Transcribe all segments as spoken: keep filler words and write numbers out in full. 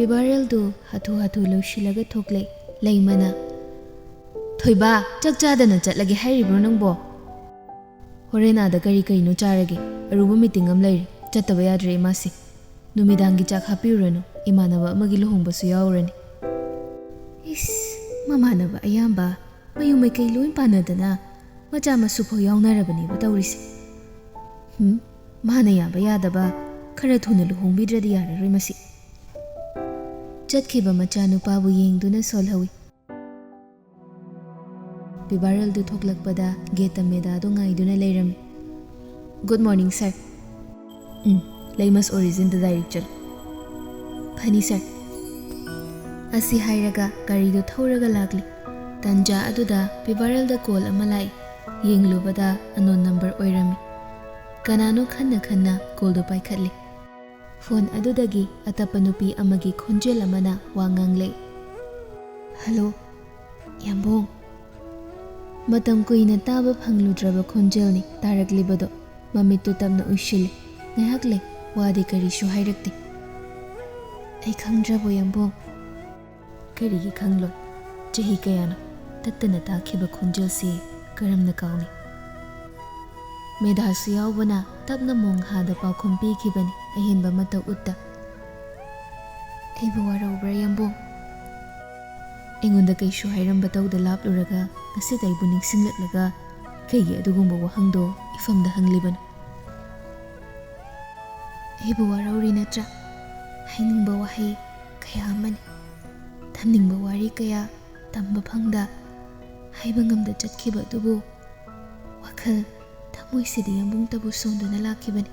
ꯕꯥꯔꯦꯜꯗꯨ ꯍꯥꯊꯨ ꯍꯥꯊꯨ ꯂꯣꯏꯁꯤꯜꯂꯒ ꯊꯣꯛꯂꯦ꯫ ꯂꯩꯃꯅ, "ꯊꯣꯏꯕ, ꯆꯥꯛ ꯆꯥꯗꯅ ꯆꯠꯂꯒꯦ ꯍꯥꯏꯔꯤꯕ꯭ꯔꯣ ꯅꯪꯕꯣ? ꯍꯣꯔꯦꯟ ꯑꯥꯗ ꯀꯔꯤ ꯀꯔꯤꯅꯣ ꯆꯥꯔꯒꯦ꯫ ꯑꯔꯨꯕ ꯃꯤꯇꯤꯡ ꯑꯃ ꯂꯩꯔꯦ꯫ ꯆꯠꯇꯕ ꯌꯥꯗ꯭ꯔꯦ ꯏꯃꯥꯁꯤ꯫ ꯅꯨꯃꯤꯗꯥꯡꯒꯤ ꯆꯥꯛ ꯍꯥꯞꯄꯤꯔꯨꯔꯅꯨ꯫ ꯏꯃꯥꯟꯅꯕ ꯑꯃꯒꯤ ꯂꯨꯍꯣꯡꯕꯁꯨ ꯌꯥꯎꯔꯅꯤ꯫" ꯏꯁ, ꯃꯃꯥꯟꯅꯕ ꯑꯌꯥꯝꯕ ꯃꯌꯨꯝ ꯃꯩꯀꯩ ꯂꯣꯏ ꯄꯥꯟꯅꯗꯅ ꯃꯆꯥ ꯃꯁꯨ ꯐꯥꯎ ꯌꯥꯎꯅꯔꯕꯅꯦꯕ ꯇꯧꯔꯤꯁꯦ꯫ ꯍꯨꯝ, ꯃꯥꯅ ꯌꯥꯕ ꯌꯥꯗꯕ ꯈꯔ ꯊꯨꯅ ꯂꯨꯍꯣꯡꯕꯤꯗ꯭ꯔꯗꯤ ꯌꯥꯔꯔꯣꯏ ꯃꯁꯤ꯫ ꯆꯠꯈꯤꯕ ꯃꯆꯥꯅꯨꯄꯥꯕꯨ ꯌꯦꯡꯗꯨꯅ ꯁꯣꯜꯍꯧꯏ꯫ ꯕꯥꯔꯦꯜꯗꯨ ꯊꯣꯛꯂꯛꯄꯗ ꯒꯦꯠꯇ ꯃꯦꯗꯥꯗꯨ ꯉꯥꯏꯗꯨꯅ ꯂꯩꯔꯝꯃꯤ꯫ "Good morning, sir." "ꯎꯝ, ꯂꯩꯃꯁ ꯑꯣꯔꯤꯖꯤꯟꯗ ꯗꯥꯏꯔꯦꯛ ꯆꯠꯂꯨ꯫" "ꯐꯅꯤ, ꯁꯥꯔ꯫" ꯑꯁꯤ ꯍꯥꯏꯔꯒ ꯒꯥꯔꯤꯗꯨ ꯊꯧꯔꯒ ꯂꯥꯛꯂꯤ꯫ ꯇꯟꯖꯥ ꯑꯗꯨꯗ ꯕꯥꯔꯦꯜꯗ ꯀꯣꯜ ꯑꯃ ꯂꯥꯛꯏ꯫ ꯌꯦꯡꯂꯨꯕꯗ ꯑꯟꯅꯣꯟ ꯅꯝꯕꯔ ꯑꯣꯏꯔꯝꯃꯤ꯫ ꯀꯅꯥꯅꯣ ꯈꯟꯅ ꯈꯟꯅ ꯀꯣꯜꯗꯨ ꯄꯥꯏꯈꯠꯂꯤ꯫ ꯐꯣꯟ ꯑꯗꯨꯗꯒꯤ ꯑꯇꯞꯄ ꯅꯨꯄꯤ ꯑꯃꯒꯤ ꯈꯣꯟꯖꯦꯜ ꯑꯃꯅ ꯋꯥ ꯉꯥꯡꯂꯛꯏ꯫ "ꯍꯜꯂꯣ, ꯌꯥꯝꯕꯣꯡ꯫" ꯃꯇꯝ ꯀꯨꯏꯅ ꯇꯥꯕ ꯐꯪꯂꯨꯗ꯭ꯔꯕ ꯈꯣꯟꯖꯦꯜꯅꯤ ꯇꯥꯔꯛꯂꯤꯕꯗꯣ꯫ ꯃꯃꯤꯠꯇꯨ ꯇꯞꯅ ꯎꯏꯁꯤꯜꯂꯤ꯫ ꯉꯥꯏꯍꯥꯛ ꯂꯩ, ꯋꯥꯗꯤ ꯀꯔꯤꯁꯨ ꯍꯥꯏꯔꯛꯇꯦ꯫ "ꯑꯩ ꯈꯪꯗ꯭ꯔꯕꯣ, ꯌꯥꯝꯕꯣꯡ?" "ꯀꯔꯤꯒꯤ ꯈꯪꯂꯣꯏ? ꯆꯍꯤ ꯀꯌꯥꯅꯣ ꯇꯠꯇꯅ ꯇꯥꯈꯤꯕ ꯈꯣꯟꯖꯦꯜꯁꯤ ꯀꯔꯝꯅ ꯀꯥꯎꯅꯤ?" ꯃꯦꯗꯥꯁꯨ ꯌꯥꯎꯕꯅ ꯇꯞꯅ ꯃꯣꯡꯍꯥꯗ ꯄꯥꯎꯈꯨꯝ ꯄꯤꯈꯤꯕꯅꯤ ꯑꯍꯦꯟꯕ ꯃꯇꯧ ꯎꯠꯇ꯫ "ꯑꯩꯕꯨ ꯋꯥꯔꯧꯕ꯭ꯔꯥ, ꯌꯥꯝꯕꯣꯡ?" ꯑꯩꯉꯣꯟꯗ ꯀꯩꯁꯨ ꯍꯥꯏꯔꯝꯕ ꯇꯧꯗ ꯂꯥꯞꯂꯨꯔꯒ ꯉꯁꯤꯗ ꯑꯩꯕꯨ ꯅꯤꯡꯁꯤꯡꯂꯛꯂꯒ ꯀꯩꯒꯤ ꯑꯗꯨꯒꯨꯝꯕ ꯋꯥꯍꯪꯗꯣ ꯏꯐꯝꯗ ꯍꯪꯂꯤꯕꯅꯣ? "ꯑꯩꯕꯨ ꯋꯥꯔꯧꯔꯤ ꯅꯠꯇ꯭ꯔꯥ? ꯍꯥꯏꯅꯤꯡꯕ ꯋꯥꯍꯩ ꯀꯌꯥ ꯑꯃꯅꯤ, ꯊꯝꯅꯤꯡꯕ ꯋꯥꯔꯤ ꯀꯌꯥ ꯇꯝꯕ ꯐꯪꯗ ꯍꯥꯏꯕ ꯉꯝꯗ ꯆꯠꯈꯤꯕ ꯑꯗꯨꯕꯨ ꯋꯥꯈꯜ ꯊꯃꯣꯏꯁꯤꯗꯤ ꯌꯥꯝꯕꯨꯡꯇꯕꯨ ꯁꯣꯟꯗꯨꯅ ꯂꯥꯛꯈꯤꯕꯅꯤ꯫"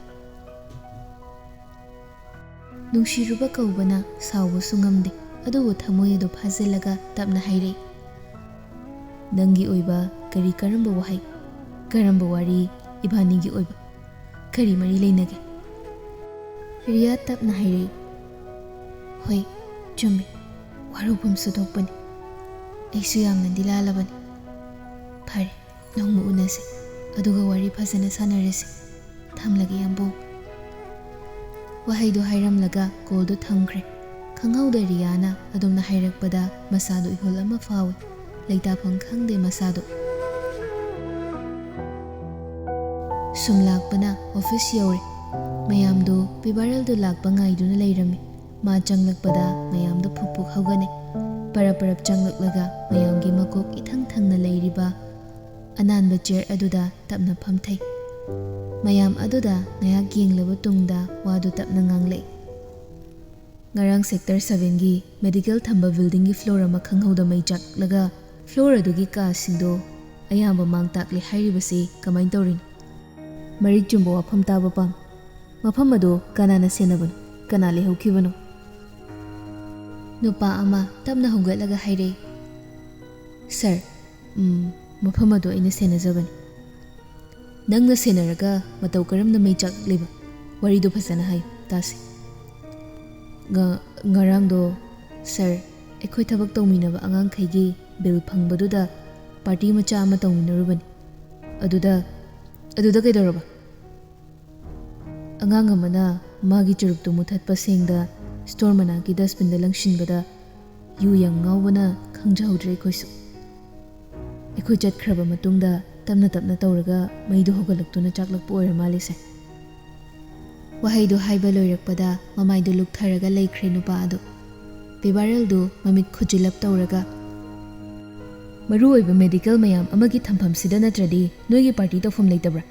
ꯅꯨꯡꯁꯤꯔꯨꯕ ꯀꯧꯕꯅ ꯁꯥꯎꯕꯁꯨ ꯉꯝꯗꯦ, ꯑꯗꯨꯕꯨ ꯊꯃꯣꯏ ꯑꯗꯨ ꯐꯥꯖꯤꯜꯂꯒ ꯇꯞꯅ ꯍꯥꯏꯔꯛꯏ꯫ "ꯅꯪꯒꯤ ꯑꯣꯏꯕ ꯀꯔꯤ, ꯀꯔꯝꯕ ꯋꯥꯍꯩ, ꯀꯔꯝꯕ ꯋꯥꯔꯤ, ꯏꯕꯥꯅꯤꯒꯤ ꯑꯣꯏꯕ ꯀꯔꯤ ꯃꯔꯤ ꯂꯩꯅꯒꯦ?" ꯔꯤꯌꯥ ꯇꯞꯅ ꯍꯥꯏꯔꯛꯏ꯫ "ꯍꯣꯏ, ꯆꯨꯝꯃꯤ, ꯋꯥꯔꯧꯐꯝꯁꯨ ꯊꯣꯛꯄꯅꯤ꯫ ꯑꯩꯁꯨ ꯌꯥꯝꯅꯗꯤ ꯂꯥꯜꯂꯕꯅꯤ꯫ ꯐꯔꯦ, ꯅꯣꯡꯃ ꯎꯅꯁꯤ, ꯑꯗꯨꯒ ꯋꯥꯔꯤ ꯐꯖꯅ ꯁꯥꯟꯅꯔꯁꯤ꯫ ꯊꯝꯂꯒꯦ, ꯌꯥꯝꯕꯨꯡ꯫" ꯋꯥꯍꯩꯗꯨ ꯍꯥꯏꯔꯝꯂꯒ ꯀꯣꯜꯗꯨ ꯊꯝꯈ꯭ꯔꯦ꯫ ꯈꯪꯍꯧꯗ ꯔꯤꯌꯥꯅ ꯑꯗꯨꯝꯅ ꯍꯥꯏꯔꯛꯄꯗ ꯃꯁꯥꯗꯣ ꯏꯍꯨꯜ ꯑꯃ ꯐꯥꯎꯏ꯫ ꯂꯩꯇꯥꯐꯝ ꯈꯪꯗꯦ ꯃꯁꯥꯗꯣ꯫ ꯁꯨꯝ ꯂꯥꯛꯄꯅ ꯑꯣꯐꯤꯁ ꯌꯧꯔꯦ꯫ ꯃꯌꯥꯝꯗꯣ ꯄꯤꯕꯥꯔꯦꯜꯗꯣ ꯂꯥꯛꯄ ꯉꯥꯏꯗꯨꯅ ꯂꯩꯔꯝꯃꯤ꯫ ꯃꯥ ꯆꯪꯂꯛꯄꯗ ꯃꯌꯥꯝꯗꯣ ꯐꯨꯛ ꯐꯨꯛ ꯍꯧꯒꯠꯅꯩ꯫ ꯄꯔꯞ ꯄꯔꯞ ꯆꯪꯂꯛꯂꯒ ꯃꯌꯥꯝꯒꯤ ꯃꯀꯣꯛ ꯏꯊꯪ ꯊꯪꯅ ꯂꯩꯔꯤꯕ ꯑꯅꯥꯟꯕ ꯆꯤꯌꯔ ꯑꯗꯨꯗ ꯇꯞꯅ ꯐꯝꯊꯩ꯫ ꯃꯌꯥꯝ ꯑꯗꯨꯗ ꯉꯥꯏꯍꯥꯛ ꯌꯦꯡꯂꯕ ꯇꯨꯡꯗ ꯋꯥꯗꯨ ꯇꯞꯅ ꯉꯥꯡꯂꯛꯏ꯫ "ꯉꯔꯥꯡ ꯁꯦꯛꯇꯔ ꯁꯚꯦꯟꯒꯤ ꯃꯦꯗꯤꯀꯦꯜ ꯊꯝꯕ ꯕꯤꯜꯗꯤꯡꯒꯤ ꯐ꯭ꯂꯣꯔ ꯑꯃ ꯈꯪꯍꯧꯗ ꯃꯩ ꯆꯥꯛꯂꯒ ꯐ꯭ꯂꯣꯔ ꯑꯗꯨꯒꯤ ꯀꯥꯁꯤꯡꯗꯣ ꯑꯌꯥꯝꯕ ꯃꯥꯡ ꯇꯥꯛꯂꯦ ꯍꯥꯏꯔꯤꯕꯁꯤ ꯀꯃꯥꯏꯅ ꯇꯧꯔꯤꯅꯣ?" "ꯃꯔꯤꯛ ꯆꯨꯝꯕ ꯋꯥꯐꯝ ꯇꯥꯕ ꯄꯥꯝꯃꯤ꯫ ꯃꯐꯝ ꯑꯗꯨ ꯀꯅꯥꯅ ꯁꯦꯟꯅꯕꯅꯣ? ꯀꯅꯥ ꯂꯩꯍꯧꯈꯤꯕꯅꯣ?" ꯅꯨꯄꯥ ꯑꯃ ꯇꯞꯅ ꯍꯧꯒꯠꯂꯒ ꯍꯥꯏꯔꯛꯏ, "ꯁꯥꯔ, ꯎꯝ, ꯃꯐꯝ ꯑꯗꯨ ꯑꯩꯅ ꯁꯦꯟꯅꯖꯕꯅꯤ꯫" "ꯅꯪꯅ ꯁꯦꯟꯅꯔꯒ ꯃꯇꯧ ꯀꯔꯝꯅ ꯃꯩ ꯆꯥꯛꯂꯤꯕ? ꯋꯥꯔꯤꯗꯨ ꯐꯖꯅ ꯍꯥꯏꯌꯨ, ꯇꯥꯁꯤ꯫" "ꯉ-, ꯉꯔꯥꯡꯗꯣ, ꯁꯥꯔ, ꯑꯩꯈꯣꯏ ꯊꯕꯛ ꯇꯧꯃꯤꯟꯅꯕ ꯑꯉꯥꯡꯈꯩꯒꯤ ꯕꯤꯜ ꯐꯪꯕꯗꯨꯗ ꯄꯥꯔꯇꯤ ꯃꯆꯥ ꯑꯃ ꯇꯧꯃꯤꯟꯅꯔꯨꯕꯅꯤ꯫ ꯑꯗꯨꯗ, ꯑꯗꯨꯗ ꯀꯩꯗꯧꯔꯕ?" "ꯑꯉꯥꯡ ꯑꯃꯅ ꯃꯥꯒꯤ ꯆꯨꯔꯨꯞꯇꯨ ꯃꯨꯊꯠꯄ ꯁꯦꯡꯗ ꯁ꯭ꯇꯣꯔ ꯃꯅꯥꯛꯀꯤ ꯗꯁꯕꯤꯟꯗ ꯂꯪꯁꯤꯟꯕꯗ ꯌꯨ ꯌꯥꯝ ꯉꯥꯎꯕꯅ ꯈꯪꯖꯍꯧꯗ꯭ꯔꯦ ꯑꯩꯈꯣꯏꯁꯨ꯫ ꯑꯩꯈꯣꯏ ꯆꯠꯈ꯭ꯔꯕ ꯃꯇꯨꯡꯗ ꯇꯞꯅ ꯇꯞꯅ ꯇꯧꯔꯒ ꯃꯩꯗꯨ ꯍꯧꯒꯠꯂꯛꯇꯨꯅ ꯆꯥꯛꯂꯛꯄ ꯑꯣꯏꯔ ꯃꯥꯜꯂꯦꯁꯦ꯫" ꯋꯥꯍꯩꯗꯨ ꯍꯥꯏꯕ ꯂꯣꯏꯔꯛꯄꯗ ꯃꯃꯥꯏꯗꯨ ꯂꯨꯞꯊꯔꯒ ꯂꯩꯈ꯭ꯔꯦ ꯅꯨꯄꯥ ꯑꯗꯨ꯫ ꯄꯤꯕꯥꯔꯦꯜꯗꯨ ꯃꯃꯤꯠ ꯈꯨꯖꯤꯜꯂꯞ ꯇꯧꯔꯒ, "ꯃꯔꯨ ꯑꯣꯏꯕ ꯃꯦꯗꯤꯀꯦꯜ ꯃꯌꯥꯝ ꯑꯃꯒꯤ ꯊꯝꯐꯝꯁꯤꯗ ꯅꯠꯇ꯭ꯔꯗꯤ ꯅꯣꯏꯒꯤ ꯄꯥꯔꯇꯤ ꯇꯧꯐꯝ ꯂꯩꯇꯕ꯭ꯔꯥ?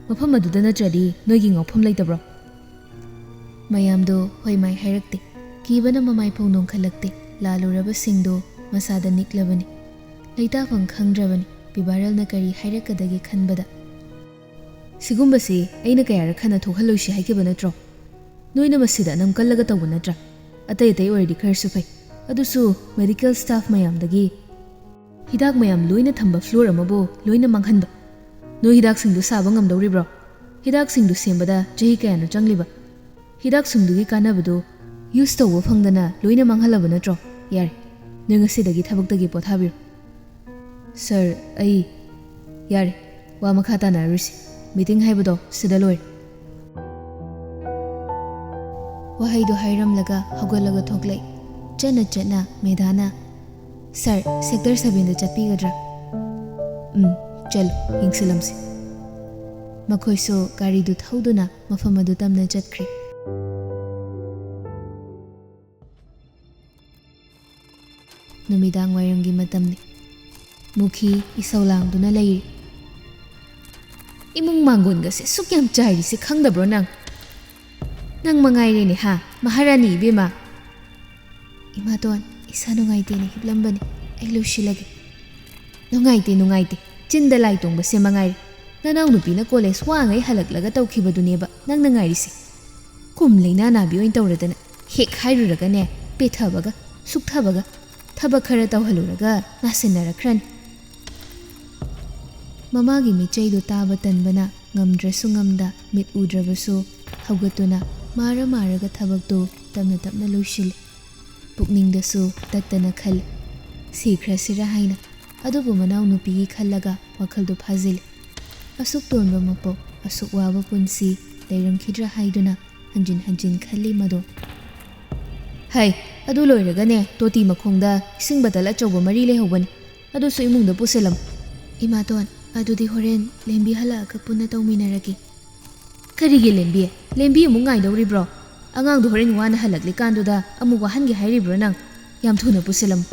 ꯃꯐꯝ ꯑꯗꯨꯗ ꯅꯠꯇ꯭ꯔꯗꯤ ꯅꯣꯏꯒꯤ ꯉꯥꯎꯐꯝ ꯂꯩꯇꯕ꯭ꯔꯣ?" ꯃꯌꯥꯝꯗꯣ ꯍꯣꯏ ꯃꯥꯏ ꯍꯥꯏꯔꯛꯇꯦ꯫ ꯀꯤꯕꯅ ꯃꯃꯥꯏ ꯐꯥꯎ ꯅꯣꯟꯈꯠꯂꯛꯇꯦ꯫ ꯂꯥꯜꯂꯨꯔꯕꯁꯤꯡꯗꯣ ꯃꯁꯥꯗ ꯅꯤꯛꯂꯕꯅꯤ꯫ ꯂꯩꯇꯥꯐꯝ ꯈꯪꯗ꯭ꯔꯕꯅꯤ꯫ ꯄꯤꯕꯥꯔꯦꯜꯅ ꯀꯔꯤ ꯍꯥꯏꯔꯛꯀꯗꯒꯦ ꯈꯟꯕꯗ, "ꯁꯤꯒꯨꯝꯕꯁꯤ ꯑꯩꯅ ꯀꯌꯥꯔꯛ ꯍꯟꯅ ꯊꯣꯛꯍꯜꯂꯣꯏꯁꯤ ꯍꯥꯏꯈꯤꯕ ꯅꯠꯇ꯭ꯔꯣ? ꯅꯣꯏꯅ ꯃꯁꯤꯗ ꯑꯅꯝ ꯀꯜꯂꯒ ꯇꯧꯕ ꯅꯠꯇ꯭ꯔꯥ? ꯑꯇꯩ ꯑꯇꯩ ꯑꯣꯏꯔꯗꯤ ꯈꯔꯁꯨ ꯐꯩ꯫ ꯑꯗꯨꯁꯨ ꯃꯦꯗꯤꯀꯦꯜ ꯁ꯭ꯇꯥꯐ ꯃꯌꯥꯝꯗꯒꯤ ꯍꯤꯗꯥꯛ ꯃꯌꯥꯝ ꯂꯣꯏꯅ ꯊꯝꯕ ꯐ꯭ꯂꯣꯔ ꯑꯃꯕꯨ ꯂꯣꯏꯅ ꯃꯥꯡꯍꯟꯕ꯫ ꯅꯣꯏ ꯍꯤꯗꯥꯛꯁꯤꯡꯗꯨ ꯁꯥꯕ ꯉꯝꯗꯧꯔꯤꯕ꯭ꯔꯣ? ꯍꯤꯗꯥꯛꯁꯤꯡꯗꯨ ꯁꯦꯝꯕꯗ ꯆꯍꯤ ꯀꯌꯥꯅꯣ ꯆꯪꯂꯤꯕ? ꯍꯤꯗꯥꯛꯁꯤꯡꯗꯨꯒꯤ ꯀꯥꯟꯅꯕꯗꯨ ꯌꯨꯁ ꯇꯧꯕ ꯐꯪꯗꯅ ꯂꯣꯏꯅ ꯃꯥꯡꯍꯜꯂꯕ ꯅꯠꯇ꯭ꯔꯣ? ꯌꯥꯔꯦ, ꯅꯣꯏ ꯉꯁꯤꯗꯒꯤ ꯊꯕꯛꯇꯒꯤ ꯄꯣꯊꯥꯕꯤꯔꯣ꯫" "ꯁꯥꯔ, ꯑꯩ..." "ꯌꯥꯔꯦ, ꯋꯥ ꯃꯈꯥ ꯇꯥꯅꯔꯣꯏꯁꯤ꯫ ꯃꯤꯇꯤꯡ ꯍꯥꯏꯕꯗꯣ ꯁꯤꯗ ꯂꯣꯏꯔꯦ꯫" ꯋꯥꯍꯩꯗꯨ ꯍꯥꯏꯔꯝꯂꯒ ꯍꯧꯒꯠꯂꯒ ꯊꯣꯛꯂꯛꯏ꯫ ꯆꯠꯅ ꯆꯠꯅ ꯃꯦꯙꯥꯅ, "ꯁꯥꯔ, ꯁꯦꯛꯇꯔ ꯁꯚꯦꯟꯗ ꯆꯠꯄꯤꯒꯗ꯭ꯔꯥ?" "ꯎꯝ, ꯆꯠꯂꯨ, ꯌꯦꯡꯁꯤꯜꯂꯝꯁꯤ꯫" ꯃꯈꯣꯏꯁꯨ ꯒꯥꯔꯤꯗꯨ ꯊꯧꯗꯨꯅ ꯃꯐꯝ ꯑꯗꯨ ꯇꯝꯅ ꯆꯠꯈ꯭ꯔꯦ꯫ ꯅꯨꯃꯤꯗꯥꯡ ꯋꯥꯏꯔꯝꯒꯤ ꯃꯇꯝꯅꯤ꯫ ꯃꯨꯈꯤ ꯏꯁꯧ ꯂꯥꯡꯗꯨꯅ ꯂꯩꯔꯤ꯫ "ꯏꯃꯨꯡ ꯃꯥꯡꯒꯣꯟꯒꯁꯦ ꯁꯨꯛ ꯌꯥꯝ ꯆꯥꯏꯔꯤꯁꯦ ꯈꯪꯗꯕ꯭ꯔꯣ ꯅꯪ? ꯅꯪ ꯃꯉꯥꯏꯔꯦꯅꯦ ꯍꯥ, ꯃꯍꯥꯔꯥꯅꯤ ꯏꯕꯦꯝꯃ?" "ꯏꯃꯥꯇꯣꯟ, ꯏꯁꯥ ꯅꯨꯡꯉꯥꯏꯇꯦꯅ ꯍꯤꯞꯂꯝꯕꯅꯤ, ꯑꯩ ꯂꯣꯏꯁꯤꯜꯂꯒꯦ꯫" "ꯅꯨꯡꯉꯥꯏꯇꯦ, ꯅꯨꯡꯉꯥꯏꯇꯦ, ꯆꯤꯟꯗ ꯂꯥꯏ ꯇꯣꯡꯕꯁꯦ ꯃꯉꯥꯏꯔꯦ꯫ ꯅꯅꯥꯎ ꯅꯨꯄꯤꯅ ꯀꯣꯂꯦꯖ ꯋꯥꯉꯩ ꯍꯜꯂꯛꯂꯒ ꯇꯧꯈꯤꯕꯗꯨꯅꯦꯕ ꯅꯪꯅ ꯉꯥꯏꯔꯤꯁꯦ꯫ ꯀꯨꯝ ꯂꯩꯅꯥ ꯅꯥꯕꯤ ꯑꯣꯏꯅ ꯇꯧꯔꯗꯅ, ꯍꯦꯛ ꯍꯥꯏꯔꯨꯔꯒꯅꯦ, ꯄꯦꯊꯕꯒ, ꯁꯨꯛꯊꯕꯒ, ꯊꯕꯛ ꯈꯔ ꯇꯧꯍꯜꯂꯨꯔꯒ ꯅꯥꯁꯤꯟꯅꯔꯛꯈ꯭ꯔꯅꯤ꯫" ꯃꯃꯥꯒꯤ ꯃꯤꯆꯩꯗꯨ ꯇꯥꯕ ꯇꯟꯕꯅ ꯉꯝꯗ꯭ꯔꯁꯨ ꯉꯝꯗ, ꯃꯤꯠ ꯎꯗ꯭ꯔꯕꯁꯨ ꯍꯧꯒꯠꯇꯨꯅ ꯃꯥꯔ ꯃꯥꯔꯒ ꯊꯕꯛꯇꯨ ꯇꯞꯅ ꯇꯞꯅ ꯂꯣꯏꯁꯤꯜꯂꯤ꯫ ꯄꯨꯛꯅꯤꯡꯗꯁꯨ ꯇꯠꯇꯅ ꯈꯜꯂꯤ, ꯁꯤꯈ꯭ꯔꯁꯤꯔ ꯍꯥꯏꯅ꯫ ꯑꯗꯨꯕꯨ ꯃꯅꯥꯎꯅꯨꯄꯤꯒꯤ ꯈꯜꯂꯒ ꯋꯥꯈꯜꯗꯨ ꯐꯥꯖꯤꯜꯂꯤ꯫ ꯑꯁꯨꯛ ꯇꯣꯟꯕ ꯃꯄꯣꯛ, ꯑꯁꯨꯛ ꯋꯥꯕ ꯄꯨꯟꯁꯤ ꯂꯩꯔꯝꯈꯤꯗ꯭ꯔꯥ ꯍꯥꯏꯗꯨꯅ ꯍꯟꯖꯤꯟ ꯍꯟꯖꯤꯟ ꯈꯜꯂꯤ ꯃꯗꯣ꯫ "ꯍꯩ, ꯑꯗꯨ ꯂꯣꯏꯔꯒꯅꯦ, ꯇꯣꯇꯤ ꯃꯈꯣꯡꯗ ꯏꯁꯤꯡ ꯕꯇꯜ ꯑꯆꯧꯕ ꯃꯔꯤ ꯂꯩꯍꯧꯕꯅꯤ, ꯑꯗꯨꯁꯨ ꯏꯃꯨꯡꯗ ꯄꯨꯁꯤꯜꯂꯝꯃꯨ꯫" "ꯏꯃꯥꯇꯣꯟ, ꯑꯗꯨꯗꯤ ꯍꯣꯔꯦꯟ ꯂꯦꯝꯕꯤ ꯍꯜꯂꯛꯑꯒ ꯄꯨꯟꯅ ꯇꯧꯃꯤꯟꯅꯔꯒꯦ꯫" "ꯀꯔꯤꯒꯤ ꯂꯦꯝꯕꯤ? ꯂꯦꯝꯕꯤ ꯑꯃꯨꯛ ꯉꯥꯏꯗꯧꯔꯤꯕ꯭ꯔꯣ? ꯑꯉꯥꯡꯗꯣ ꯍꯣꯔꯦꯟ ꯋꯥꯅ ꯍꯜꯂꯛꯂꯤꯀꯥꯟꯗꯨꯗ ꯑꯃꯨꯛ ꯋꯥꯍꯟꯒꯦ ꯍꯥꯏꯔꯤꯕ꯭ꯔꯣ ꯅꯪ? ꯌꯥꯝ ꯊꯨꯅ ꯄꯨꯁꯤꯜꯂꯝꯃꯨ꯫"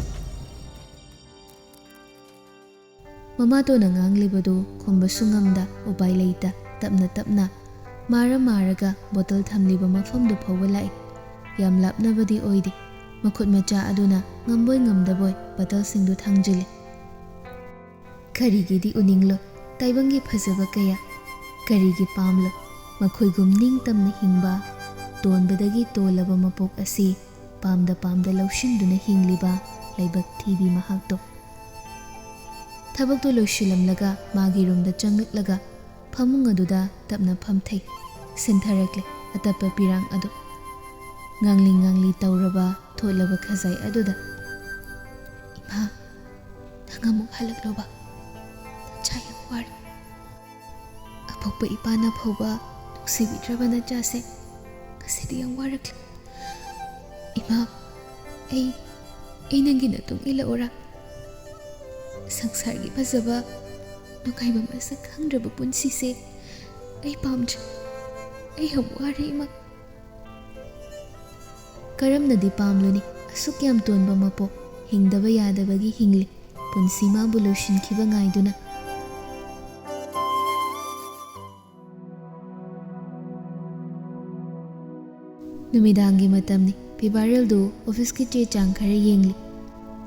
ꯃꯃꯥꯇꯣꯟꯅ ꯉꯥꯡꯂꯤꯕꯗꯨ ꯈꯨꯝꯕꯁꯨ ꯉꯝꯗ, ꯎꯄꯥꯏ ꯂꯩꯇ, ꯇꯞꯅ ꯇꯞꯅ, ꯃꯥꯔ ꯃꯥꯔꯒ ꯕꯣꯇꯜ ꯊꯝꯂꯤꯕ ꯃꯐꯝꯗꯨ ꯐꯥꯎꯕ ꯂꯥꯛꯏ꯫ ꯌꯥꯝ ꯂꯥꯞꯅꯕꯗꯤ ꯑꯣꯏꯗꯦ꯫ ꯃꯈꯨꯠ ꯃꯆꯥ ꯑꯗꯨꯅ ꯉꯝꯕꯣꯏ ꯉꯝꯗꯕꯣꯏ ꯕꯣꯇꯜꯁꯤꯡꯗꯨ ꯊꯥꯡꯖꯤꯜꯂꯤ꯫ ꯀꯔꯤꯒꯤꯗꯤ ꯎꯅꯤꯡꯂꯣꯏ ꯇꯥꯏꯕꯪꯒꯤ ꯐꯖꯕ ꯀꯌꯥ? ꯀꯔꯤꯒꯤ ꯄꯥꯝꯂꯣꯏ ꯃꯈꯣꯏꯒꯨꯝ ꯅꯤꯡꯇꯝꯅ ꯍꯤꯡꯕ? ꯇꯣꯟꯕꯗꯒꯤ ꯇꯣꯜꯂꯕ ꯃꯄꯣꯛ ꯑꯁꯤ ꯄꯥꯝꯗ ꯄꯥꯝꯗ ꯂꯧꯁꯤꯟꯗꯨꯅ ꯍꯤꯡꯂꯤꯕ ꯂꯥꯏꯕꯛ ꯊꯤꯕꯤ ꯃꯍꯥꯛꯇꯣ꯫ ꯊꯕꯛꯇꯨ ꯂꯣꯏꯁꯤꯜꯂꯝꯂꯒ ꯃꯥꯒꯤ ꯔꯨꯝꯗ ꯆꯪꯂꯛꯂꯒ ꯐꯃꯨꯡ ꯑꯗꯨꯗ ꯇꯞꯅ ꯐꯝꯊꯩ꯫ ꯁꯤꯟꯊꯔꯛꯂꯦ ꯑꯇꯞꯄ ꯄꯤꯔꯥꯡ ꯑꯗꯨ꯫ ꯉꯥꯡꯂꯤ ꯉꯥꯡꯂꯤ ꯇꯧꯔꯕ ꯊꯣꯠꯂꯕ ꯈꯖꯥꯏ ꯑꯗꯨꯗ, "ꯏꯃꯥ, ꯅꯪ ꯑꯃꯨꯛ ꯍꯜꯂꯛꯂꯣꯕ꯫ ꯅꯆꯥ ꯌꯥꯝ ꯋꯥꯔꯦ꯫ ꯑꯄꯣꯛꯄ ꯏꯄꯥꯅ ꯐꯥꯎꯕ ꯅꯨꯡꯁꯤꯕꯤꯗ꯭ꯔꯕ ꯅꯆꯥꯁꯦ ꯁꯤꯗꯤ ꯌꯥꯝ ꯋꯥꯔꯛꯂꯦ꯫ ꯏꯃꯥ, ꯑꯩ ꯑꯩ ꯅꯪꯒꯤ ꯅꯇꯨꯡ ꯏꯜꯂꯛꯎꯔꯥ? ꯁꯪꯁꯥꯔꯒꯤ ꯐꯖꯕ ꯅꯨꯡꯉꯥꯏꯕ ꯃꯁꯛ ꯈꯪꯗ꯭ꯔꯕ ꯄꯨꯟꯁꯤꯁꯦ ꯑꯩ ꯄꯥꯝꯗ꯭ꯔꯦ꯫ ꯑꯩ ꯌꯥꯝ ꯋꯥꯔꯦ ꯏꯃꯥ꯫ ꯀꯔꯝꯅꯗꯤ ꯄꯥꯝꯂꯨꯅꯤ? ꯑꯁꯨꯛ ꯌꯥꯝ ꯇꯣꯟꯕ ꯃꯄꯣꯛ, ꯍꯤꯡꯗꯕ ꯌꯥꯗꯕꯒꯤ ꯍꯤꯡꯂꯤ꯫ ꯄꯨꯟꯁꯤ ꯃꯥꯕꯨ ꯂꯣꯏꯁꯤꯟꯈꯤꯕ ꯉꯥꯏꯗꯨꯅ꯫ ꯅꯨꯃꯤꯗꯥꯡꯒꯤ ꯃꯇꯝꯅꯤ꯫ ꯐꯤꯕꯥꯔꯦꯜꯗꯨ ꯑꯣꯐꯤꯁꯀꯤ ꯆꯦ ꯆꯥꯡ ꯈꯔ ꯌꯦꯡꯂꯤ꯫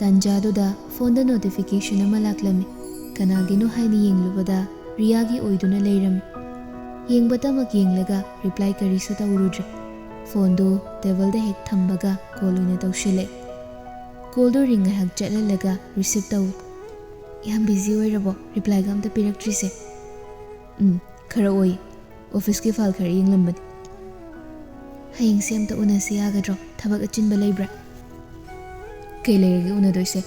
ꯇꯥꯟꯖꯥꯗꯨꯗ ꯐꯣꯟꯗ ꯅꯣꯇꯤꯐꯤꯀꯦꯁꯟ ꯑꯃ ꯂꯥꯛꯂꯝꯃꯤ꯫ ꯀꯅꯥꯒꯤꯅꯣ ꯍꯥꯏꯅ ꯌꯦꯡꯂꯨꯕꯗ ꯔꯤꯌꯥꯒꯤ ꯑꯣꯏꯗꯨꯅ ꯂꯩꯔꯝꯃꯤ꯫ ꯌꯦꯡꯕꯇꯃꯛ ꯌꯦꯡꯂꯒ ꯔꯤꯄ꯭ꯂꯥꯏ ꯀꯔꯤꯁꯨ ꯇꯧꯔꯨꯗ꯭ꯔꯦ꯫ ꯐꯣꯟꯗꯨ ꯇꯦꯕꯜꯗ ꯍꯦꯛ ꯊꯝꯕꯒ ꯀꯣꯜ ꯑꯣꯏꯅ ꯇꯧꯁꯤꯜꯂꯦ꯫ ꯀꯣꯜꯗꯨ ꯔꯤꯡ ꯉꯥꯏꯍꯥꯛ ꯆꯠꯍꯜꯂꯒ ꯔꯤꯁꯤꯞ ꯇꯧꯏ꯫ "ꯌꯥꯝ ꯕꯤꯖꯤ ꯑꯣꯏꯔꯕꯣ? ꯔꯤꯄ꯭ꯂꯥꯏꯒ ꯑꯝꯇ ꯄꯤꯔꯛꯇ꯭ꯔꯤꯁꯦ?" "ꯎꯝ, ꯈꯔ ꯑꯣꯏ꯫ ꯑꯣꯐꯤꯁꯀꯤ ꯐꯥꯏꯜ ꯈꯔ ꯌꯦꯡꯂꯝꯕꯅꯤ꯫" "ꯍꯌꯦꯡꯁꯦ ꯑꯝꯇ ꯎꯅꯁꯤ ꯌꯥꯒꯗ꯭ꯔꯣ? ꯊꯕꯛ ꯑꯆꯤꯟꯕ ꯂꯩꯕ꯭ꯔꯥ?" "ꯀꯩ ꯂꯩꯔꯒꯦ ꯎꯅꯗꯣꯏꯁꯦ?"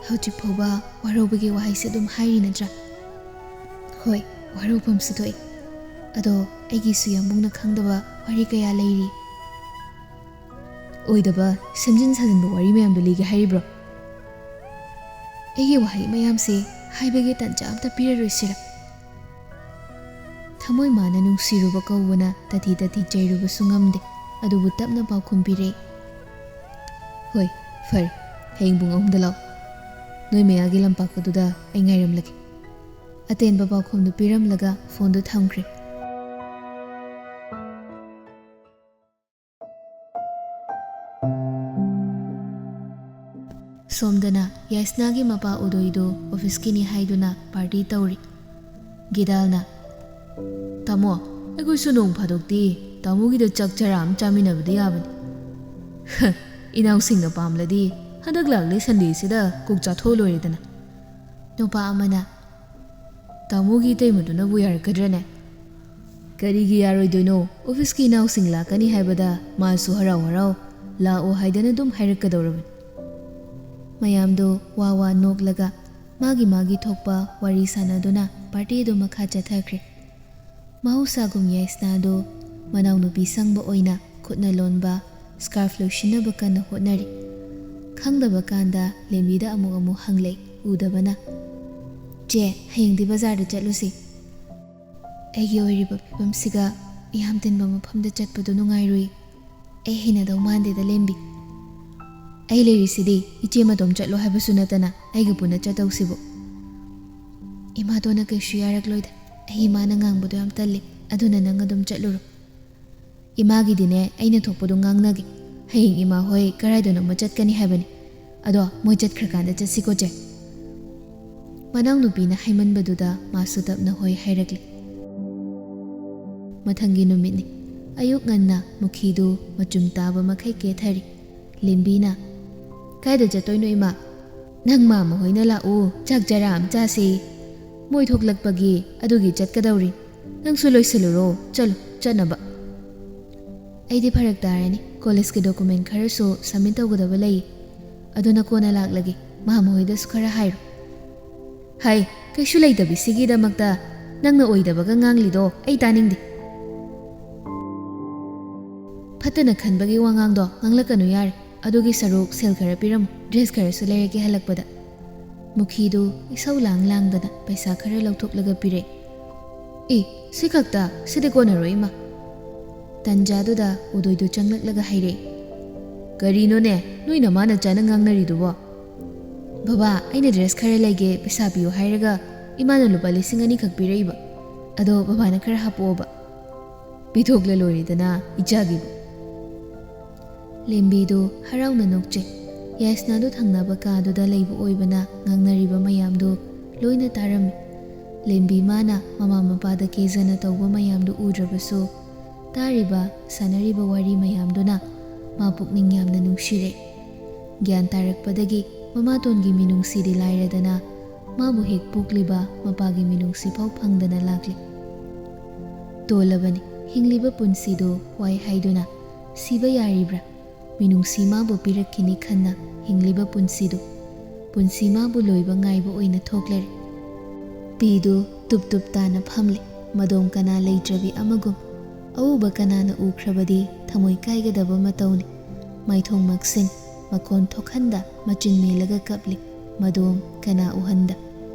"ꯍꯧꯖꯤꯛ ꯐꯥꯎꯕ ꯋꯥꯔꯧꯕꯒꯤ ꯋꯥꯍꯩꯁꯦ ꯑꯗꯨꯝ ꯍꯥꯏꯔꯤ ꯅꯠꯇ꯭ꯔꯥ?" "ꯍꯣꯏ, ꯋꯥꯔꯧꯐꯝꯁꯨ ꯊꯣꯛꯏ꯫ ꯑꯗꯣ ꯑꯩꯒꯤꯁꯨ ꯌꯥꯝꯕꯨꯡꯅ ꯈꯪꯗꯕ ꯋꯥꯔꯤ ꯀꯌꯥ ꯂꯩꯔꯤ꯫" "ꯑꯣꯏꯗꯕ ꯁꯦꯝꯖꯤꯟ ꯁꯥꯖꯤꯟꯕ ꯋꯥꯔꯤ ꯃꯌꯥꯝꯗꯣ ꯂꯤꯒꯦ ꯍꯥꯏꯔꯤꯕ꯭ꯔꯣ?" "ꯑꯩꯒꯤ ꯋꯥꯍꯩ ꯃꯌꯥꯝꯁꯦ ꯍꯥꯏꯕꯒꯤ ꯇꯟꯖꯥ ꯑꯝꯇ ꯄꯤꯔꯔꯣꯏꯁꯤꯔꯥ?" ꯊꯃꯣꯏ ꯃꯥꯅ ꯅꯨꯡꯁꯤꯔꯨꯕ ꯀꯧꯕꯅ ꯇꯥꯊꯤ ꯇꯥꯊꯤ ꯆꯩꯔꯨꯕꯁꯨ ꯉꯝꯗꯦ꯫ ꯑꯗꯨꯕꯨ ꯇꯞꯅ ꯄꯥꯎꯈꯨꯝ ꯄꯤꯔꯛꯏ꯫ "ꯍꯣꯏ, ꯐꯔꯦ꯫ ꯍꯌꯦꯡ ꯄꯨꯡ ꯑꯍꯨꯝꯗ ꯂꯥꯛꯑꯣ꯫ ꯅꯣꯏ ꯃꯌꯥꯒꯤ ꯂꯝꯄꯥꯛ ꯑꯗꯨꯗ ꯑꯩ ꯉꯥꯏꯔꯝꯂꯒꯦ꯫" ꯑꯇꯦꯟꯕ ꯄꯥꯎꯈꯨꯝꯗꯨ ꯄꯤꯔꯝꯂꯒ ꯐꯣꯟꯗꯨ ꯊꯝꯈ꯭ꯔꯦ꯫ ꯁꯣꯝꯗꯅ ꯌꯥꯏꯁꯅꯥꯒꯤ ꯃꯄꯥ ꯎꯗꯣꯏꯗꯨ ꯑꯣꯐꯤꯁꯀꯤꯅꯤ ꯍꯥꯏꯗꯨꯅ ꯄꯥꯔꯇꯤ ꯇꯧꯔꯤ꯫ ꯒꯤꯗꯥꯜꯅ, "ꯇꯥꯃꯣ, ꯑꯩꯈꯣꯏꯁꯨ ꯅꯣꯡ ꯐꯥꯗꯣꯛꯇꯤ ꯇꯥꯃꯣꯒꯤꯗ ꯆꯥꯛ ꯆꯔꯥ ꯑꯃ ꯆꯥꯃꯤꯟꯅꯕꯗꯤ ꯌꯥꯕꯅꯤ꯫" "ꯍ, ꯏꯅꯥꯎꯁꯤꯡꯅ ꯄꯥꯝꯂꯗꯤ ꯍꯟꯗꯛ ꯂꯥꯛꯂꯤ ꯁꯟꯗꯦꯁꯤꯗ ꯀꯣꯛ ꯆꯥꯊꯣꯛꯑ ꯂꯣꯏꯔꯦꯗꯅ꯫" ꯅꯨꯄꯥ ꯑꯃꯅ, "ꯇꯥꯃꯣꯒꯤ ꯏꯇꯩꯃꯗꯨꯅꯕꯨ ꯌꯥꯔꯛꯀꯗ꯭ꯔꯅꯦ?" "ꯀꯔꯤꯒꯤ ꯌꯥꯔꯣꯏꯗꯣꯏꯅꯣ? ꯑꯣꯐꯤꯁꯀꯤ ꯏꯅꯥꯎꯁꯤꯡ ꯂꯥꯛꯀꯅꯤ ꯍꯥꯏꯕꯗ ꯃꯥꯁꯨ ꯍꯔꯥꯎ ꯍꯔꯥꯎ ꯂꯥꯛꯑꯣ ꯍꯥꯏꯗꯅ ꯑꯗꯨꯝ ꯍꯥꯏꯔꯛꯀꯗꯧꯔꯕꯅꯤ꯫" ꯃꯌꯥꯝꯗꯣ ꯋꯥ ꯋꯥ ꯅꯣꯛꯂꯒ ꯃꯥꯒꯤ ꯃꯥꯒꯤ ꯊꯣꯛꯄ ꯋꯥꯔꯤ ꯁꯥꯟꯅꯗꯨꯅ ꯄꯥꯔꯇꯤꯗꯨ ꯃꯈꯥ ꯆꯠꯊꯈ꯭ꯔꯦ꯫ ꯃꯍꯧꯁꯥꯒꯨꯝ ꯌꯥꯏꯁꯅꯥꯗꯨ ꯃꯅꯥꯎꯅꯨꯄꯤ ꯁꯪꯕ ꯑꯣꯏꯅ ꯈꯨꯠꯅ ꯂꯣꯟꯕ ꯁ꯭ꯀꯥꯔꯐ ꯂꯣꯏꯁꯤꯟꯅꯕ ꯀꯟꯅ ꯍꯣꯠꯅꯔꯤ꯫ ꯈꯪꯗꯕ ꯀꯥꯟꯗ ꯂꯦꯝꯕꯤꯗ ꯑꯃꯨꯛ ꯑꯃꯨꯛ ꯍꯪꯂꯦ, ꯎꯗꯕꯅ꯫ "ꯆꯦ, ꯍꯌꯦꯡꯗꯤ ꯕꯖꯥꯔꯗ ꯆꯠꯂꯨꯁꯤ꯫ ꯑꯩꯒꯤ ꯑꯣꯏꯔꯤꯕ ꯐꯤꯕꯝꯁꯤꯒ ꯃꯤꯌꯥꯝ ꯇꯤꯟꯕ ꯃꯐꯝꯗ ꯆꯠꯄꯗꯨ ꯅꯨꯡꯉꯥꯏꯔꯨꯏ꯫ ꯑꯩ ꯍꯩꯅꯗꯧ ꯃꯥꯟꯗꯦꯗ, ꯂꯦꯝꯕꯤ꯫ ꯑꯩ ꯂꯩꯔꯤꯁꯤꯗꯤ, ꯏꯆꯦ ꯃꯇꯣꯝ ꯆꯠꯂꯣ ꯍꯥꯏꯕꯁꯨ ꯅꯠꯇꯅ ꯑꯩꯒ ꯄꯨꯟꯅ ꯆꯠꯇꯧꯁꯤꯕꯨ?" "ꯏꯃꯥꯗꯣꯅ ꯀꯩꯁꯨ ꯌꯥꯔꯛꯂꯣꯏꯗ꯫ ꯑꯩ ꯏꯃꯥꯅ ꯉꯥꯡꯕꯗꯣ ꯌꯥꯝ ꯇꯜꯂꯤ꯫ ꯑꯗꯨꯅ ꯅꯪ ꯑꯗꯨꯝ ꯆꯠꯂꯨꯔꯣ꯫ ꯏꯃꯥꯒꯤꯗꯤꯅꯦ, ꯑꯩꯅ ꯊꯣꯛꯄꯗꯣ ꯉꯥꯡꯅꯒꯦ꯫ ꯍꯌꯦꯡ ꯏꯃꯥ ꯍꯣꯏ ꯀꯔꯥꯏꯗꯅꯣꯃ ꯆꯠꯀꯅꯤ ꯍꯥꯏꯕꯅꯤ꯫ ꯑꯗꯣ ꯃꯣꯏ ꯆꯠꯈ꯭ꯔꯀꯥꯟꯗ ꯆꯠꯁꯤꯀꯣ, ꯆꯦ?" ꯃꯅꯥꯎꯅꯨꯄꯤꯅ ꯍꯥꯏꯃꯟꯕꯗꯨꯗ ꯃꯥꯁꯨ ꯇꯞꯅ ꯍꯣꯏ ꯍꯥꯏꯔꯛꯂꯦ꯫ ꯃꯊꯪꯒꯤ ꯅꯨꯃꯤꯠꯅꯤ꯫ ꯑꯌꯨꯛ ꯉꯟꯅ ꯃꯨꯈꯤꯗꯨ ꯃꯆꯨꯝ ꯇꯥꯕ ꯃꯈꯩ ꯀꯦꯊꯔꯤ꯫ ꯂꯦꯝꯕꯤꯅ, "ꯀꯥꯏꯗ ꯆꯠꯇꯣꯏꯅꯣ, ꯏꯃꯥ?" "ꯅꯪ ꯃꯥꯝꯃ ꯍꯣꯏꯅ ꯂꯥꯛꯎ, ꯆꯥꯛ ꯆꯔꯥ ꯑꯃ ꯆꯥꯁꯤ꯫ ꯃꯣꯏ ꯊꯣꯛꯂꯛꯄꯒꯤ ꯑꯗꯨꯒꯤ ꯆꯠꯀꯗꯧꯔꯤ꯫ ꯅꯪꯁꯨ ꯂꯣꯏꯁꯤꯜꯂꯨꯔꯣ, ꯆꯠꯂꯣ, ꯆꯠꯅꯕ꯫" "ꯑꯩꯗꯤ ꯐꯔꯛ ꯇꯥꯔꯅꯤ, ꯀꯣꯂꯦꯖꯀꯤ ꯗꯣꯀꯨꯃꯦꯟ ꯈꯔꯁꯨ ꯁꯕꯃꯤꯠ ꯇꯧꯒꯗꯕ ꯂꯩ꯫ ꯑꯗꯨꯅ ꯀꯣꯟꯅ ꯂꯥꯛꯂꯒꯦ, ꯃꯥꯝꯃ ꯍꯣꯏꯗꯁꯨ ꯈꯔ ꯍꯥꯏꯔꯣ꯫" "ꯍꯥꯏ, ꯀꯩꯁꯨ ꯂꯩꯇꯕꯤ ꯁꯤꯒꯤꯗꯃꯛꯇ ꯅꯪꯅ ꯑꯣꯏꯗꯕꯒ ꯉꯥꯡꯂꯤꯗꯣ ꯑꯩ ꯇꯥꯅꯤꯡꯗꯦ꯫ ꯐꯠꯇꯅ ꯈꯟꯕꯒꯤ ꯋꯥꯉꯥꯡꯗꯣ ꯉꯥꯡꯂꯛꯀꯅꯨ ꯌꯥꯔꯦ꯫ ꯑꯗꯨꯒꯤ ꯁꯔꯨꯛ ꯁꯦꯜ ꯈꯔ ꯄꯤꯔꯝꯃꯨ, ꯗ꯭ꯔꯦꯁ ꯈꯔꯁꯨ ꯂꯩꯔꯛꯀꯦ ꯍꯜꯂꯛꯄꯗ꯫" ꯃꯨꯈꯤꯗꯨ ꯏꯁꯧ ꯂꯥꯡ ꯂꯥꯡꯗꯅ ꯄꯩꯁꯥ ꯈꯔ ꯂꯧꯊꯣꯛꯂꯒ ꯄꯤꯔꯛꯏ꯫ "ꯑꯦ, ꯁꯤ ꯈꯛꯇ? ꯁꯤꯗꯤ ꯀꯣꯟꯅꯔꯣꯏ, ꯏꯃꯥ꯫" ꯇꯟꯖꯥꯗꯨꯗ ꯎꯗꯣꯏꯗꯨ ꯆꯪꯂꯛꯂꯒ ꯍꯥꯏꯔꯛꯏ, "ꯀꯔꯤꯅꯣꯅꯦ ꯅꯣꯏ ꯅꯃꯥ ꯅꯆꯥꯅ ꯉꯥꯡꯅꯔꯤꯗꯨꯕꯣ?" "ꯕꯕꯥ, ꯑꯩꯅ ꯗ꯭ꯔꯦꯁ ꯈꯔ ꯂꯩꯒꯦ, ꯄꯩꯁꯥ ꯄꯤꯌꯨ ꯍꯥꯏꯔꯒ ꯏꯃꯥꯅ ꯂꯨꯄꯥ ꯂꯤꯁꯤꯡ ꯑꯅꯤ ꯈꯛ ꯄꯤꯔꯛꯏꯕ꯫ ꯑꯗꯣ ꯕꯕꯥꯅ ꯈꯔ ꯍꯥꯞꯄꯛꯑꯣꯕ꯫ ꯄꯤꯊꯣꯛꯂ ꯂꯣꯏꯔꯦꯗꯅ ꯏꯆꯥꯒꯤꯕꯨ꯫" ꯂꯦꯝꯕꯤꯗꯨ ꯍꯔꯥꯎꯅ ꯅꯣꯛꯆꯩ꯫ ꯌꯥꯏꯁꯅꯥꯗꯨ ꯊꯪꯅꯕ ꯀꯥꯗꯨꯗ ꯂꯩꯕ ꯑꯣꯏꯕꯅ ꯉꯥꯡꯅꯔꯤꯕ ꯃꯌꯥꯝꯗꯨ ꯂꯣꯏꯅ ꯇꯥꯔꯝꯃꯤ꯫ ꯂꯦꯝꯕꯤ ꯃꯥꯅ ꯃꯃꯥ ꯃꯄꯥꯗ ꯀꯦꯖꯅ ꯇꯧꯕ ꯃꯌꯥꯝꯗꯨ ꯎꯗ꯭ꯔꯕꯁꯨ, ꯇꯥꯔꯤꯕ, ꯁꯥꯟꯅꯔꯤꯕ ꯋꯥꯔꯤ ꯃꯌꯥꯝꯗꯨꯅ ꯃꯥ ꯄꯨꯛꯅꯤꯡ ꯌꯥꯝꯅ ꯅꯨꯡꯁꯤꯔꯦ꯫ ꯒ꯭ꯌꯥꯟ ꯇꯥꯔꯛꯄꯗꯒꯤ ꯃꯃꯥꯇꯣꯟꯒꯤ ꯃꯤꯅꯨꯡꯁꯤꯗꯤ ꯂꯥꯏꯔꯗꯅ, ꯃꯥꯕꯨ ꯍꯦꯛ ꯄꯣꯛꯂꯤꯕ ꯃꯄꯥꯒꯤ ꯃꯤꯅꯨꯡꯁꯤ ꯐꯥꯎ ꯐꯪꯗꯅ ꯂꯥꯛꯂꯤ꯫ ꯇꯣꯜꯂꯕꯅꯤ, ꯍꯤꯡꯂꯤꯕ ꯄꯨꯟꯁꯤꯗꯨ ꯋꯥꯏ ꯍꯥꯏꯗꯨꯅ ꯁꯤꯕ ꯌꯥꯔꯤꯕ꯭ꯔꯥ? ꯃꯤꯅꯨꯡꯁꯤ ꯃꯥꯕꯨ ꯄꯤꯔꯛꯈꯤꯅꯤ ꯈꯟꯅ ꯍꯤꯡꯂꯤꯕ ꯄꯨꯟꯁꯤꯗꯨ, ꯄꯨꯟꯁꯤ ꯃꯥꯕꯨ ꯂꯣꯏꯕ ꯉꯥꯏꯕ ꯑꯣꯏꯅ ꯊꯣꯛꯂꯔꯦ꯫ ꯄꯤꯗꯨ ꯇꯨꯞ ꯇꯨꯞ ꯇꯥꯅ ꯐꯝꯂꯤ, ꯃꯗꯣꯝ ꯀꯅꯥ ꯂꯩꯇ꯭ꯔꯕꯤ ꯑꯃꯒꯨꯝ꯫ ꯑꯎꯕ ꯀꯅꯥꯅ ꯎꯈ꯭ꯔꯕꯗꯤ ꯊꯃꯣꯏ ꯀꯥꯏꯒꯗꯕ ꯃꯇꯧꯅꯤ꯫ ꯃꯥꯏꯊꯣꯡ ꯃꯛꯁꯤꯟ, ꯃꯈꯣꯟ ꯊꯣꯛꯍꯟꯗ, ꯃꯆꯤꯟ ꯃꯦꯜꯂꯒ ꯀꯞꯂꯤ꯫ ꯃꯗꯣꯝ ꯀꯅꯥ ꯎꯍꯟꯗ꯫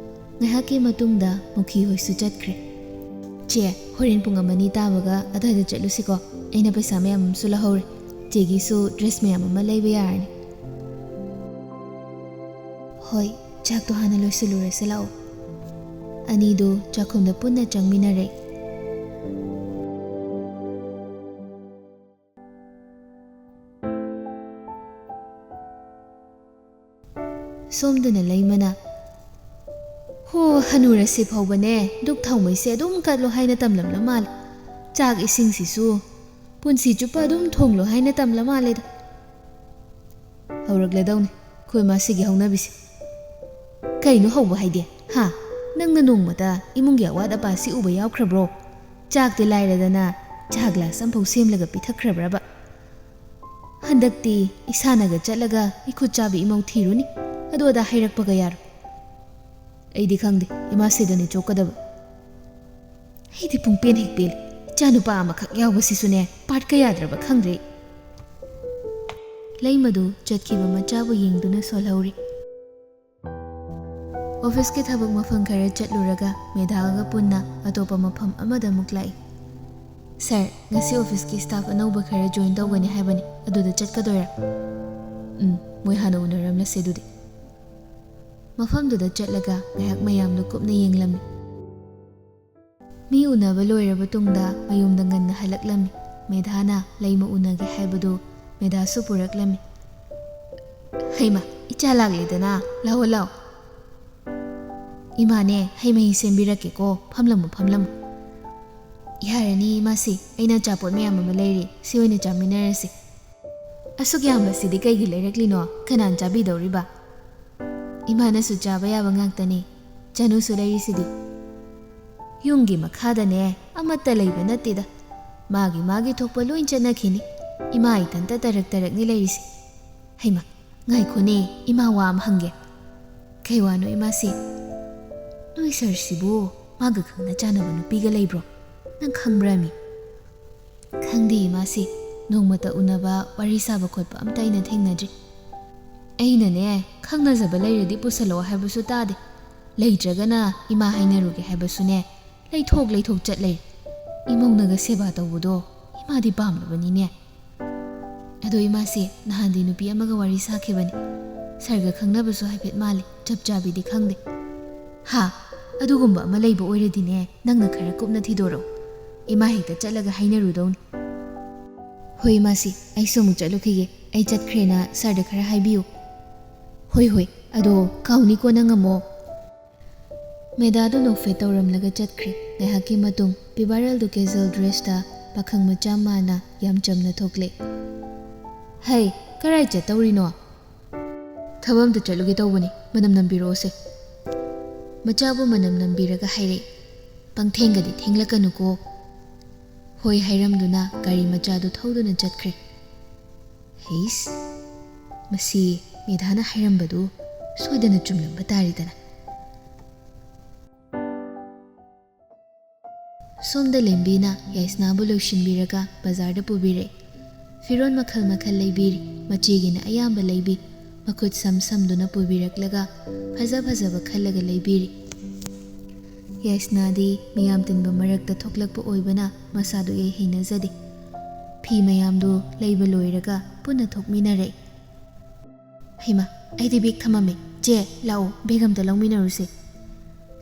ꯉꯥꯏꯍꯥꯛꯀꯤ ꯃꯇꯨꯡꯗ ꯃꯨꯈꯤ ꯍꯣꯏꯁꯨ ꯆꯠꯈ꯭ꯔꯦ꯫ "ꯆꯦ, ꯍꯣꯔꯦꯟ ꯄꯨꯡ ꯑꯃ ꯑꯅꯤ ꯇꯥꯕꯒ ꯑꯗꯨꯋꯥꯏꯗ ꯆꯠꯂꯨꯁꯤꯀꯣ꯫ ꯑꯩꯅ ꯄꯩꯁꯥ ꯃꯌꯥꯝ ꯑꯃꯁꯨ ꯂꯧꯍꯧꯔꯦ꯫ ꯆꯦꯒꯤꯁꯨ ꯗ꯭ꯔꯦꯁ ꯃꯌꯥꯝ ꯑꯃ ꯂꯩꯕ ꯌꯥꯔꯅꯤ꯫" "ꯍꯣꯏ, ꯆꯥꯛꯇꯣ ꯍꯥꯟꯅ ꯂꯣꯏꯁꯤꯜꯂꯨꯔꯁꯤ ꯂꯥꯛꯑꯣ꯫" ꯑꯅꯤꯗꯨ ꯆꯥꯛꯈꯨꯝꯗ ꯄꯨꯟꯅ ꯆꯪꯃꯤꯟꯅꯔꯦ꯫ ꯁꯣꯝꯗꯅ ꯂꯩꯃꯅ, "ꯍꯣ, ꯍꯅꯨꯔꯁꯤ ꯐꯥꯎꯕꯅꯦ ꯗꯨꯛ ꯊꯥꯎꯃꯩꯁꯦ ꯑꯗꯨꯝ ꯀꯠꯂꯣ ꯍꯥꯏꯅ ꯇꯝꯂꯝꯂ ꯃꯥꯜꯂꯦ꯫ ꯆꯥꯛ ꯏꯁꯤꯡꯁꯤꯁꯨ ꯄꯨꯟꯁꯤ ꯆꯨꯞꯄ ꯑꯗꯨꯝ ꯊꯣꯡꯂꯣ ꯍꯥꯏꯅ ꯇꯝꯂ ꯃꯥꯜꯂꯦꯗ꯫" "ꯍꯧꯔꯛꯂꯗꯧꯅꯤ ꯑꯩꯈꯣꯏ ꯃꯥꯁꯤꯒꯤ ꯍꯧꯅꯕꯤꯁꯦ꯫" "ꯀꯩꯅꯣ ꯍꯧꯕ ꯍꯥꯏꯗꯤ? ꯍꯥ? ꯅꯪꯅ ꯅꯣꯡꯃꯇ ꯏꯃꯨꯡꯒꯤ ꯑꯋꯥꯠ ꯑꯄꯥꯁꯤ ꯎꯕ ꯌꯥꯎꯈ꯭ꯔꯕ꯭ꯔꯣ? ꯆꯥꯛꯇꯤ ꯂꯥꯏꯔꯗꯅ ꯆꯥ ꯒ꯭ꯂꯥꯁ ꯑꯃꯐꯥꯎ ꯁꯦꯝꯂꯒ ꯄꯤꯊꯛꯈ꯭ꯔꯕ꯭ꯔꯕ? ꯍꯟꯗꯛꯇꯤ ꯏꯁꯥꯅꯒ ꯆꯠꯂꯒ ꯏꯈꯨꯠ ꯆꯥꯕꯤ ꯏꯃꯧ ꯊꯤꯔꯨꯅꯤ꯫ ꯑꯗꯨ ꯑꯗꯥ ꯍꯥꯏꯔꯛꯄꯒ ꯌꯥꯔꯣꯏ꯫" "ꯑꯩꯗꯤ ꯈꯪꯗꯦ, ꯏꯃꯥ ꯁꯤꯗꯅꯤ ꯆꯣꯛꯀꯗꯕ꯫" "ꯑꯩꯗꯤ ꯄꯨꯡ ꯄꯦꯟ ꯍꯦꯛ ꯄꯦꯜꯂꯦ꯫ ꯏꯆꯥꯅꯨꯄꯥ ꯑꯃꯈꯛ ꯌꯥꯎꯕꯁꯤꯁꯨꯅꯦ, ꯄꯥꯔꯠꯀ ꯌꯥꯗ꯭ꯔꯕ ꯈꯪꯗ꯭ꯔꯦ꯫" ꯂꯩꯃꯗꯨ ꯆꯠꯈꯤꯕ ꯃꯆꯥꯕꯨ ꯌꯦꯡꯗꯨꯅ ꯁꯣꯜꯍꯧꯔꯤ꯫ ꯑꯣꯐꯤꯁꯀꯤ ꯊꯕꯛ ꯃꯐꯝ ꯈꯔ ꯆꯠꯂꯨꯔꯒ ꯃꯦꯙꯥꯒ ꯄꯨꯟꯅ ꯑꯇꯣꯞꯄ ꯃꯐꯝ ꯑꯃꯗ ꯑꯃꯨꯛ ꯂꯥꯛꯏ꯫ "ꯁꯥꯔ, ꯉꯁꯤ ꯑꯣꯐꯤꯁꯀꯤ ꯁ꯭ꯇꯥꯐ ꯑꯅꯧꯕ ꯈꯔ ꯖꯣꯏꯟ ꯇꯧꯒꯅꯤ ꯍꯥꯏꯕꯅꯤ, ꯑꯗꯨꯗ ꯆꯠꯀꯗꯣꯏꯔꯥ?" "ꯎꯝ, ꯃꯣꯏ ꯍꯥꯟꯅ ꯎꯅꯔꯝꯂꯁꯦ ꯑꯗꯨꯗꯤ꯫" ꯃꯐꯝꯗꯨꯗ ꯆꯠꯂꯒ ꯉꯥꯏꯍꯥꯛ ꯃꯌꯥꯝꯗꯨ ꯀꯨꯞꯅ ꯌꯦꯡꯂꯝꯃꯤ꯫ ꯃꯤ ꯎꯅꯕ ꯂꯣꯏꯔꯕ ꯇꯨꯡꯗ ꯃꯌꯨꯝꯗ ꯉꯟꯅ ꯍꯜꯂꯛꯂꯝꯃꯤ꯫ ꯃꯦꯙꯥꯅ ꯂꯩꯃ ꯎꯅꯒꯦ ꯍꯥꯏꯕꯗꯨ ꯃꯦꯙꯥꯁꯨ ꯄꯨꯔꯛꯂꯝꯃꯤ꯫ "ꯍꯩꯃ, ꯏꯆꯥ ꯂꯥꯛꯂꯦꯗꯅ, ꯂꯥꯛꯑꯣ, ꯂꯥꯛꯑꯣ꯫" "ꯏꯃꯥꯅꯦ, ꯍꯩ ꯃꯍꯤ ꯁꯦꯝꯕꯤꯔꯛꯀꯦꯀꯣ, ꯐꯝꯂꯝꯃꯨ, ꯐꯝꯂꯝꯃꯨ꯫" "ꯌꯥꯔꯅꯤ ꯏꯃꯥꯁꯤ, ꯑꯩꯅ ꯑꯆꯥꯄꯣꯠ ꯃꯌꯥꯝ ꯑꯃ ꯂꯩꯔꯤ, ꯁꯤ ꯑꯣꯏꯅ ꯆꯥꯃꯤꯟꯅꯔꯁꯤ꯫" "ꯑꯁꯨꯛ ꯌꯥꯝꯕꯁꯤꯗꯤ ꯀꯩꯒꯤ ꯂꯩꯔꯛꯂꯤꯅꯣ? ꯀꯅꯥꯅ ꯆꯥꯕꯤꯗꯧꯔꯤꯕ?" "ꯏꯃꯥꯅꯁꯨ ꯆꯥꯕ ꯌꯥꯕ ꯉꯥꯛꯇꯅꯤ, ꯆꯅꯨꯁꯨ ꯂꯩꯔꯤꯁꯤꯗꯤ꯫" "ꯌꯨꯝꯒꯤ ꯃꯈꯥꯗꯅꯦ ꯑꯃꯠꯇ ꯂꯩꯕ ꯅꯠꯇꯦꯗ, ꯃꯥꯒꯤ ꯃꯥꯒꯤ ꯊꯣꯛꯄ ꯂꯣꯏ ꯆꯠꯅꯈꯤꯅꯤ꯫ ꯏꯃꯥ ꯏꯊꯟꯇ ꯇꯔꯛ ꯇꯔꯛꯅꯤ ꯂꯩꯔꯤꯁꯦ꯫" "ꯍꯩꯃ, ꯉꯥꯏꯈꯣꯅꯦ, ꯏꯃꯥ ꯋꯥ ꯑꯃ ꯍꯪꯒꯦ꯫" "ꯀꯩ ꯋꯥꯅꯣ ꯏꯃꯥꯁꯤ?" "ꯅꯣꯏ ꯁꯥꯔꯁꯤꯕꯨ ꯃꯥꯒ ꯈꯪꯅ ꯆꯥꯟꯅꯕ ꯅꯨꯄꯤꯒ ꯂꯩꯕ꯭ꯔꯣ? ꯅꯪ ꯈꯪꯕ꯭ꯔꯥꯃꯤ?" ꯈꯪꯗꯦ ꯏꯃꯥꯁꯤ, ꯅꯣꯡꯃꯇ ꯎꯅꯕ, ꯋꯥꯔꯤ ꯁꯥꯕ ꯈꯣꯠꯄ ꯑꯝꯇ ꯑꯩꯅ ꯊꯦꯡꯅꯗ꯭ꯔꯤ꯫ ꯑꯩꯅꯅꯦ, ꯈꯪꯅꯖꯕ ꯂꯩꯔꯗꯤ ꯄꯨꯁꯜꯂꯛꯑꯣ ꯍꯥꯏꯕꯁꯨ ꯇꯥꯗꯦ, ꯂꯩꯇ꯭ꯔꯒꯅ ꯏꯃꯥ ꯍꯥꯏꯅꯔꯨꯒꯦ ꯍꯥꯏꯕꯁꯨꯅꯦ, ꯂꯩꯊꯣꯛ ꯂꯩꯊꯣꯛ ꯆꯠ ꯂꯩꯔꯦ꯫ ꯏꯃꯧꯅꯒ ꯁꯦꯕꯥ ꯇꯧꯕꯗꯣ ꯏꯃꯥꯗꯤ ꯄꯥꯝꯂꯕꯅꯤꯅꯦ꯫ ꯑꯗꯣ ꯏꯃꯥꯁꯦ, ꯅꯍꯥꯟꯗꯤ ꯅꯨꯄꯤ ꯑꯃꯒ ꯋꯥꯔꯤ ꯁꯥꯈꯤꯕꯅꯤ꯫ ꯁꯥꯔꯒ ꯈꯪꯅꯕꯁꯨ ꯍꯥꯏꯐꯦꯠ ꯃꯥꯜꯂꯤ, ꯆꯞ ꯆꯥꯕꯤꯗꯤ ꯈꯪꯗꯦ꯫ ꯍꯥ? ꯑꯗꯨꯒꯨꯝꯕ ꯑꯃ ꯂꯩꯕ ꯑꯣꯏꯔꯗꯤꯅꯦ, ꯅꯪꯅ ꯈꯔ ꯀꯨꯞꯅ ꯊꯤꯗꯣꯔꯛꯑꯣ꯫ ꯏꯃꯥ ꯍꯦꯛꯇ ꯆꯠꯂꯒ ꯍꯥꯏꯅꯔꯨꯗꯧꯅꯤ꯫ ꯍꯣꯏ ꯏꯃꯥꯁꯤ, ꯑꯩꯁꯨ ꯑꯃꯨꯛ ꯆꯠꯂꯨꯈꯤꯒꯦ꯫ ꯑꯩ ꯆꯠꯈ꯭ꯔꯦꯅ ꯁꯥꯔꯗ ꯈꯔ ꯍꯥꯏꯕꯤꯌꯨ꯫ ꯍꯣꯏ ꯍꯣꯏ, ꯑꯗꯣ ꯀꯥꯎꯅꯤꯀꯣ ꯅꯪ ꯑꯃꯨꯛ꯫ ꯃꯦꯗꯥꯗꯨ ꯅꯣꯛꯐꯦꯠ ꯇꯧꯔꯝꯂꯒ ꯆꯠꯈ꯭ꯔꯦ꯫ ꯉꯥꯏꯍꯥꯛꯀꯤ ꯃꯇꯨꯡ ꯄꯤꯕꯥꯔꯦꯜꯗꯨ casual dressꯇ ꯄꯥꯈꯪ ꯃꯆꯥ ꯃꯥꯟꯅ ꯌꯥꯝ ꯆꯝꯅ ꯊꯣꯛꯂꯦ꯫ ꯍꯩ, ꯀꯔꯥꯏ ꯆꯠꯇꯧꯔꯤꯅꯣ? ꯊꯕꯛ ꯑꯝꯇ ꯆꯠꯂꯨꯒꯦ ꯇꯧꯕꯅꯤ, ꯃꯅꯝ ꯅꯝꯕꯤꯔꯛꯑꯣꯁꯦ꯫ ꯃꯆꯥꯕꯨ ꯃꯅꯝ ꯅꯝꯕꯤꯔꯒ ꯍꯥꯏꯔꯛꯏ꯫ ꯄꯪꯊꯦꯡꯒꯗꯤ ꯊꯦꯡꯂꯛꯀꯅꯨꯀꯣ꯫ ꯍꯣꯏ ꯍꯥꯏꯔꯝꯗꯨꯅ ꯒꯥꯔꯤ ꯃꯆꯥꯗꯨ ꯊꯧꯗꯨꯅ ꯆꯠꯈ꯭ꯔꯦ꯫ ꯍꯩꯁ, ꯃꯁꯤ ꯃꯦꯙꯥꯅ ꯍꯥꯏꯔꯝꯕꯗꯨ ꯁꯣꯏꯗꯅ ꯆꯨꯝꯂꯝꯕ ꯇꯥꯔꯦꯗꯅ꯫ ꯁꯣꯝꯗ ꯂꯦꯝꯕꯤꯅ ꯌꯥꯏꯁꯅꯥꯕꯨ ꯂꯣꯏꯁꯤꯟꯕꯤꯔꯒ ꯕꯖꯥꯔꯗ ꯄꯨꯕꯤꯔꯛꯏ꯫ ꯐꯤꯔꯣꯜ ꯃꯈꯜ ꯃꯈꯜ ꯂꯩꯕꯤꯔꯤ꯫ ꯃꯆꯦꯒꯤꯅ ꯑꯌꯥꯝꯕ ꯂꯩꯕꯤ꯫ ꯃꯈꯨꯠ ꯁꯝ ꯁꯝꯗꯨꯅ ꯄꯨꯕꯤꯔꯛꯂꯒ ꯐꯖ ꯐꯖꯕ ꯈꯜꯂꯒ ꯂꯩꯕꯤꯔꯤ꯫ ꯌꯥꯏꯁꯅꯥꯗꯤ ꯃꯤꯌꯥꯝ ꯇꯤꯟꯕ ꯃꯔꯛꯇ ꯊꯣꯛꯂꯛꯄ ꯑꯣꯏꯕꯅ ꯃꯁꯥꯗꯨ ꯏꯍꯩ ꯍꯩꯅꯖꯗꯦ꯫ ꯐꯤ ꯃꯌꯥꯝꯗꯨ ꯂꯩꯕ ꯂꯣꯏꯔꯒ ꯄꯨꯟꯅ ꯊꯣꯛꯃꯤꯟꯅꯔꯛꯏ꯫ ꯍꯩꯃꯥ, ꯑꯩꯗꯤ ꯕꯦꯒ ꯊꯝꯃꯝꯃꯦ꯫ ꯆꯦ, ꯂꯥꯛꯑꯣ, ꯕꯦꯒ ꯑꯝꯇ ꯂꯧꯃꯤꯟꯅꯔꯨꯁꯦ꯫